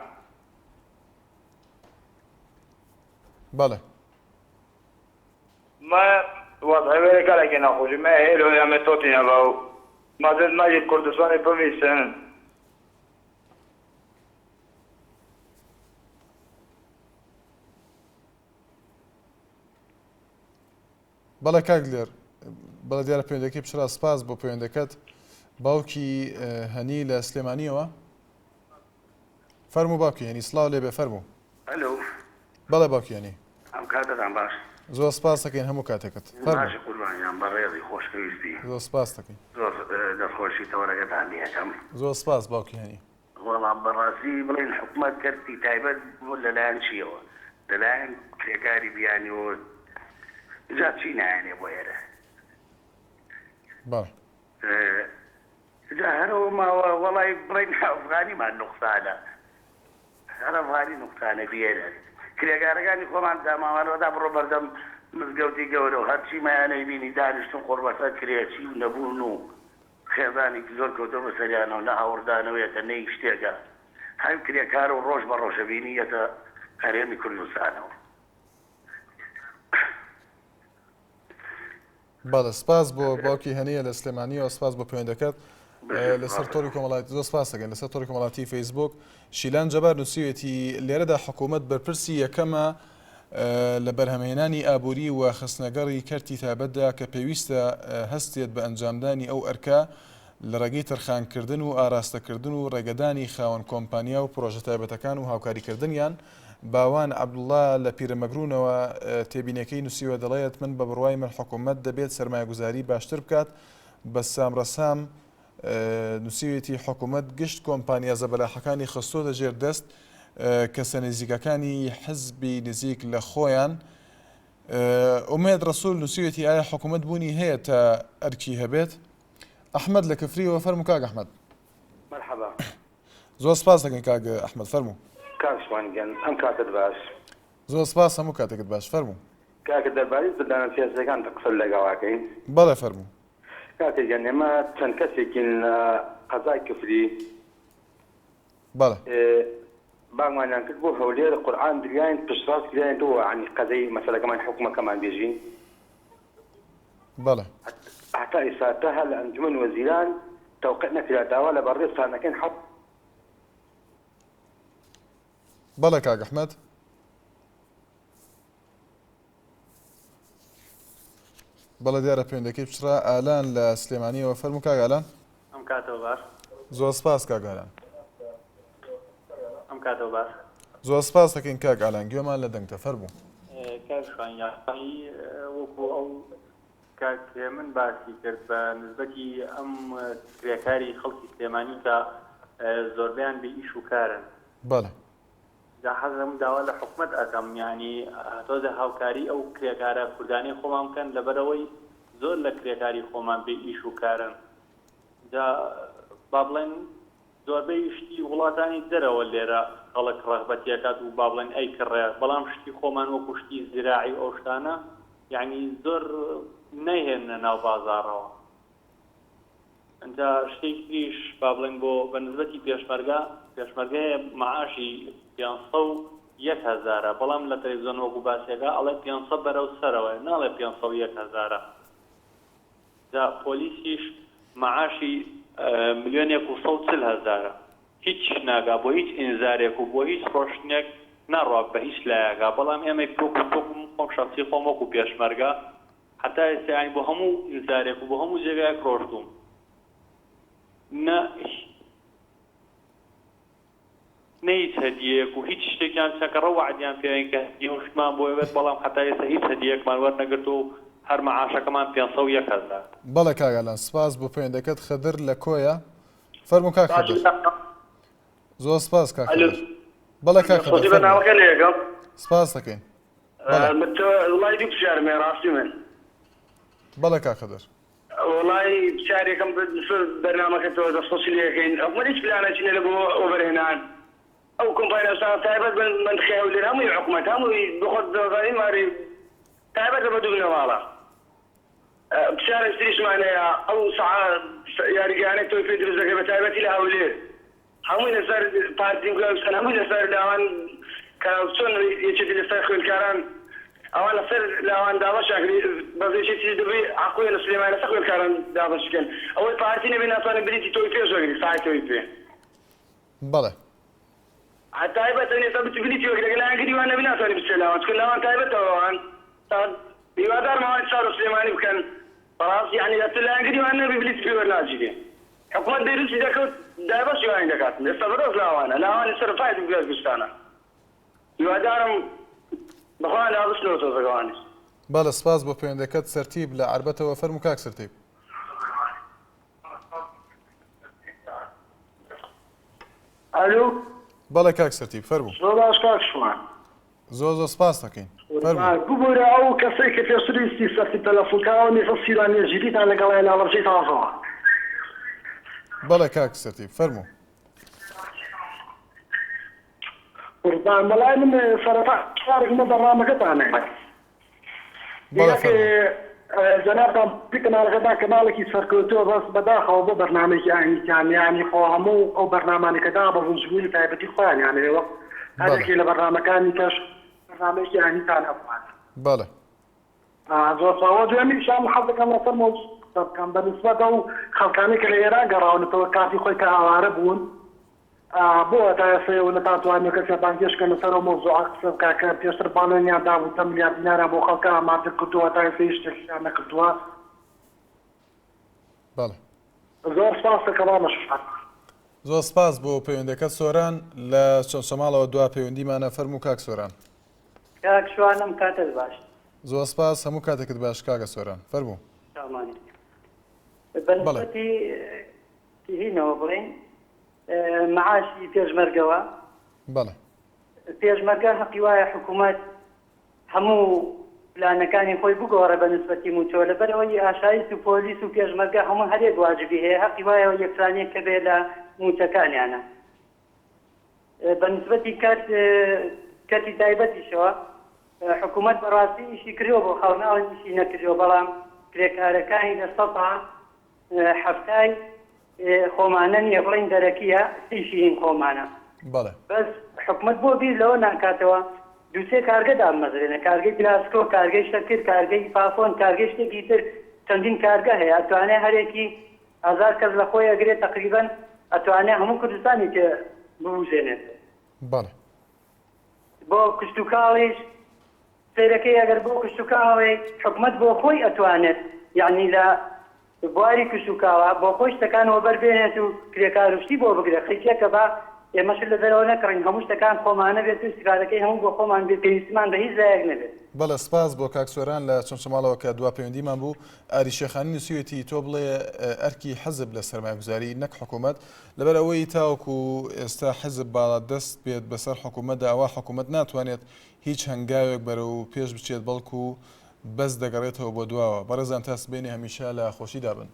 Speaker 1: بەڵێ.
Speaker 17: مە وەزعێ وێرە گەلەکێ ناخۆشی مە هێلۆ ئەمێ تۆتینە بەو مەزد مەجید کوردستانی بمویسن.
Speaker 1: بەڵێ کاک دلێر بەڵێ دیارە پەیوەندەکەی پچڕا سپاس بۆ پەیوەندەکەت باوکی هەنی لە سلێمانیەوە فەرموو باوکی هەنی سڵاو لێبێ فەرموو
Speaker 18: ئەلو
Speaker 1: بەڵێ باوکی هەنی
Speaker 18: ئەم کاتەتان باش
Speaker 1: زۆر سپاس دەکەین هەموو کاتێکت فەرموو
Speaker 18: باشی قوربانیان بەڕێزی خۆشەویستی
Speaker 1: زۆر سپاس دەکەین
Speaker 18: زۆر دەستخۆشی تەوەرەکەتان لێ ئەکەم
Speaker 1: زۆر سپاس باوکی هەنی
Speaker 18: وەڵا بەڕاستی بڵێن حکومەت کەرتی تایبەت بۆ لەلایەن چیەوە لەلایەن کرێکاری بیانیەوە جا چی نایەنێ بۆ ئێرە
Speaker 1: بەڵێ
Speaker 18: جا هەرەوە ماوە وەڵای بڵێن ئەفغانیمان نوقسانە هەر ئەفغانی نوقسانە بێرە کرێکارەکانی خۆمان داماوانەوەدا بڕۆ بەردەم مزگەوتی گەورە و هەرچی مایانەی بینی دانیشتن قوڕبەسەر کرێچی و نەبوون و خێزانێکی زۆر کەوتۆتە سەریانەوە نە ئاوڕدانەوەیەکە نەی شتێکە هەر کرێکارە و ڕۆژ بە ڕۆژە بینی یەتە هەرێمی کوردستانەوە.
Speaker 1: بەڵێ سپاس بۆ باوکی هەنیە لە سلێمانیەوە سپاس بۆ پەیوەندەکەت لەسەر تۆڕی کۆمەڵایەتی زۆر سپاس دەکەین لەسەر تۆڕی کۆمەڵاتی فەیسبوک شیلان جەبار نووسیوێتی لێرەدا حکوومەت بەرپرسی یەکەمە لە بەرهەمهێنانی ئابووری و خستنەگەڕی کەرتی تایبەتدا کە پێویستە هەستێت بە ئەنجامدانی ئەو ئەرکە لە ڕێگەی تەرخانکردن و ئاراستەکردن و ڕێگەدانی خاوەن کۆمپانیا و پرۆژە تایبەتەکان و هاوکاریکردنیان. باوان عەبدوڵا لە پیرەمەگرونەوە تێبینیەکەی نووسیوە دەڵێت من بە بڕوای من حکومەت دەبێت سەرمایەگوزاری باشتر بکات بەسام ڕەسام نووسیویەتی حکومەت گشت کۆمپانیا زەبەلاحەکانی خستۆتە ژێر دەست کەسە نزیکەکانی حزبی نزیک لە خۆیان. ئومێد ڕەسول نووسیویەتی ئایا حکومەت بوونی هەیە تا ئەرکی هەبێت؟ ئەحمەد لە کفریەوە فەرموو کاک ئەحمەد.
Speaker 19: مەرحەبا.
Speaker 1: زۆر سپاس دەکەین کاک ئەحمەد فەرموو.
Speaker 19: کاک شوان گیان ئەم کاتەت باش.
Speaker 1: زۆر سپاس هەموو کاتێکت باش فەرموو.
Speaker 19: کاکە دەربارەی زیندانە سیاسیەکان قسەت لەگەڵ ئەکەین.
Speaker 1: بەڵێ فەرموو.
Speaker 19: کاکە گیان ئێمە چەند کەسێکین لە قەزای کفری.
Speaker 1: بەڵێ.
Speaker 19: بانگمانیان کرد بۆ هەولێر قورعان دریاین پشتڕاست کراین تۆ یانی قەزەی مەسەلەکەمان حوکمەکەمان بێژین.
Speaker 1: بەڵێ.
Speaker 19: هەتا ئیستا تا هەر لە ئەنجومەن وەزیران. تەوقیع نەکرا داوا لە بەڕێزتان ئەکەین حەو.
Speaker 1: بەڵێ کاک ئەحمەد. بەڵێ دیارە پەیوەندەکەی پچڕا. ئالان لە سلێمانیەوە فەرموو کاک ئالان.
Speaker 20: ئەم کاتەوە باش.
Speaker 1: زۆر سپاس کاک ئالان.
Speaker 20: ئەم کاتەوە باش.
Speaker 1: زۆر سپاس دەکەین کاک ئالان گوێمان لە دەنگتە فەرموو.
Speaker 20: کاک شوان یاخی وەکو ئەو کاک هێمن باسی کرد بە نسبەتی ئەم کرێکاری خەڵکی سلێمانی کە زۆربەیان بێ ئیش و کارن.
Speaker 1: بەڵێ.
Speaker 20: جا حەزم داوا لە حکومەت ئەکەم یانی تۆزێ هاوکاری ئەو کرێکارە کوردانەی خۆمان بکەن لەبەرئەوەی زۆر لە کرێکاری خۆمان بێ ئیش و کارن جا با بڵێن زۆربەی شتی وڵاتانی دەرەوە لێرە خەڵک ڕەغبەتی ئەکات و با بڵێن ئەیکڕێ بەڵام شتی خۆمان وەکو شتی زراعی و ئەو شتانە یانی زۆر نایهێننە ناو بازاڕەوە. ئینجا شتێکی تریش با بڵێین بۆ بە نسبەتی پێشمەرگە، پێشمەرگە هەیە مەعاشی 501 هەزارە بەڵام لە تەلەفزیۆن وەکو باسیەکە ئەڵێ 500 بەرەو سەرەوەیە ناڵێ 501 هەزارە. جا پۆلیسیش مەعاشی ملیۆنێک و 140 هەزارە هیچ ناگا بۆ هیچ ئینزارێک و بۆ هیچ ڕۆشتنێک ناڕوا بە هیچ لایەکا بەڵام ئێمەی وەکو وەکو من خۆم شەخسی خۆم وەکو پێشمەرگە هەتا ئێستا یانی بۆ هەموو ئینزارێک و بۆ هەموو جێگایەک ڕۆشتووم نە نە هیچ هەدیەیەک و هیچ شتێکیان چەکەڕە وەعدیان پێین کە هەدیە و شتمان بۆ بێت بەڵام هەتا ئێستا هیچ هەدیەیەکمان وەرنەگرتووە و هەر مەعاشەکەمان 501 هەزار.
Speaker 1: بەڵێ کاک ئالان سپاس بۆ پەیوەندەکەت خدر لە کۆیە فەرموو کاک خدر. زۆر سپاس کاک خدر. بەڵێ کاک خدر فەرموو. سپاس دەکەین. بەڵێ.
Speaker 21: وەڵای دوو پرسیارم هەیە ڕاستی من.
Speaker 1: بەڵێ کاک خدر.
Speaker 21: وەڵای پرسیارێکم لەسەر بەرنامەکەتەوە دەستخۆشی لێ ئەکەین حکومەت هیچ پلانێکی نیە لە بۆ وەبەرهێنان ئەو کۆمپانیاسانە تایبەت بە مەنتقەی هەولێر هەمووی حکومەت هەمووی بەخۆت دەزانی ماری تایبەتە بە دوو بنەماڵە پرسیارێکی تریشمان هەیە ئەو سەعا یاریگایانەی تۆی پێ دروست دەکرێت بە تایبەتی لە هەولێر هەمووی لەسەر پارتی و گەوسن هەمووی لەسەر لاوان کە چۆن یەکێتی لەسەر خوێندکاران ئەوان لەسەر لاوان دابەشیان کرد بەس یەکێتی دەبی عەقڵیان لە سلێمانی لەسەر خوێندکاران دابەش بکەن ئەوەی پارتی نەبێ ناتوانێت بلیتی تۆی پێش وەگری سای تۆی پێ.
Speaker 1: بەڵێ.
Speaker 21: تایبەتە ئێستا بچی بلیتی وەگرە گەر لایەنگری وان نەبی ناتوانی بچیە لاوان چونکە لاوان تایبەتە بەوان تا هیوادارم ئەوان شار و سلێمانی بکەن بەڕاست یەعنی ئەتو لایەنگری وان نەبی بلیتی پێ وەرناگیرێ حکومەت دەیروسی دەکەوت دابەشی وانی دەکات ئێستا بەدەست لاوانە لاوانی سەر پای گشتانە هیوادارم بەخۆیان دابچنەوە تۆزەک ئەوانیش.
Speaker 1: بەڵێ سپاس بۆ پەیوەندەکەت سەرتیپ لە عەربەتەوە فەرموو کاک سەرتیپ.
Speaker 22: ئەلو.
Speaker 1: بەڵێ کاک سەرتیپ فەرموو.
Speaker 22: زۆر باش کاک شوان.
Speaker 1: زۆر زۆر سپاست دەکەین. فەرموو.
Speaker 22: ببورە ئەو کەسەی کە پێشتر ویستی سەرتیپ تەلەفون کا ئەوە میرزا سیروان نێجیریتان لەگەڵە لە هەڵەبجەی تازەوە.
Speaker 1: بەڵێ کاک سەرتیپ فەرموو.
Speaker 22: قوربان وەڵای من سەرەتا پرسیارێکم بۆ بەرنامەکەتان هەیە.
Speaker 1: بەڵێ فەرموو.
Speaker 22: جەنابتان باسی کەناڵەکەتان کەناڵێکی سەرکەوتووە بەس بەداخەوە بۆ بەرنامەیەکی ئاینیتان یانی خۆ هەموو ئەو بەرنامانەی کە دابەزن جمهوری تایبەتی خۆیانیان هەیە وەک هەر
Speaker 1: بەڵێ.
Speaker 22: یەکێ لە بەرنامەکانی کەش بەرنامەیەکی ئاینیتان هەبووایە.
Speaker 1: بەڵێ.
Speaker 22: زۆر سپاس. وە دوێنیش من حەز دەکەم لەسەر مەوزوع قسە بکەم بە نیسبەت ئەو خەڵکانەی کە لە ئێران گەڕاونەتەوە کاتی خۆی کە ئاوارە بوون بۆ تا ئێستا ئێوە نەتانتوانیوە کەسێ بانگهێشت کەن لەسەر ئەو مەوزوعە قسە بکا کە پێشتر بەڵێنیان دابوو دە ملیار دیناریان بۆ خەڵکە ئامادە کردووە تا ئێستا هیچ شتێکیان نەکردووە.
Speaker 1: بەڵێ.
Speaker 22: زۆر سپاس دەکەم مامە شوان.
Speaker 1: زۆر سپاس بۆ پەیوەندەکەت سۆران لە چەمچەماڵەوە دوا پەیوەندیمانە فەرموو کاک سۆران.
Speaker 23: کاک شوان ئەم کاتەت باش.
Speaker 1: زۆر سپاس هەموو کاتێکت باش کاکە سۆران فەرموو.
Speaker 23: چاومانی. بە
Speaker 1: بەڵێ.
Speaker 23: نسبەتی هینەوە بڵێین مەعاشی پێشمەرگەوە.
Speaker 1: بەڵێ.
Speaker 23: پێشمەرگە هەقی وایە حکوومەت هەموو پلانەکانی خۆی بگۆڕێ بە نسبەتی مووچەوە لەبەر ئەوەی ئاسایش و پۆلیس و پێشمەرگە هەموو هەر یەک واجبی هەیە هەقی وایە یەکسانیەک هەبێ لە مووچەکانیانە بە نسبەتی کەرت کەرتی تایبەتیشەوە حکوومەت بەڕاستی ئیشی کردووە بۆ خەڵک ناڵێم ئیشی نەکردووە بەڵام کرێکارەکانی لە سەتا حەفتای خۆمانە نیە بڵێین دەرەکیە سیشی هین خۆمانە
Speaker 1: بەڵێ.
Speaker 23: بەس حکومەت بۆ بیر لەوە ناکاتەوە دوو سێ کارگە دابمەزرێنێ کارگەی پلاسکۆ کارگەی شەکر کارگەی پافۆن کارگەی شتێکی تر چەندین کارگە هەیە ئەتوانێ هەرێکی. هەزار کەس لە خۆی ئەگرێت تەقریبەن ئەتوانێ هەموو کوردستانی پێ ببوژێنێت.
Speaker 1: بەڵێ.
Speaker 23: بۆ کشتوکاڵیش سەیرەکەی ئەگەر بۆ کشتوکاڵی حکومەت بۆ خۆی ئەتوانێت یەعنی لە بواری کشتوکاڵا بۆ خۆی شتەکان وەبەر بێنێت و کرێکار و شتی بۆ بگرێ قەیچێکە با ئێمە شت لە دەرەوە نەکڕین هەموو شتەکان خۆمانە بێت و ئیستیفادەکەی هەموو بۆ خۆمان بێت پێویستیمان بە هیچ لایەک نەبێت.
Speaker 1: بەڵێ سپاس بۆ کاک سۆران لە چەمچەماڵەوە کە دوا پەیوەندیمان بوو. ئاری شێخانی نووسیوێتی تۆ بڵێ ئەرکی حزب لە سەرمایەگوزاری نەک حکوومەت، لەبەر ئەوەی تاوەکو ئێستا حزب باڵادەست بێت بەسەر حکوومەتدا ئەوا حکوومەت ناتوانێت هیچ هەنگاوێک بەرەو پێش بچێت بەڵکو بەس دەگەڕێتەوە بۆ دواوە. بەڕێزان تا سبەینێ هەمیشە لە خۆشیدا بن.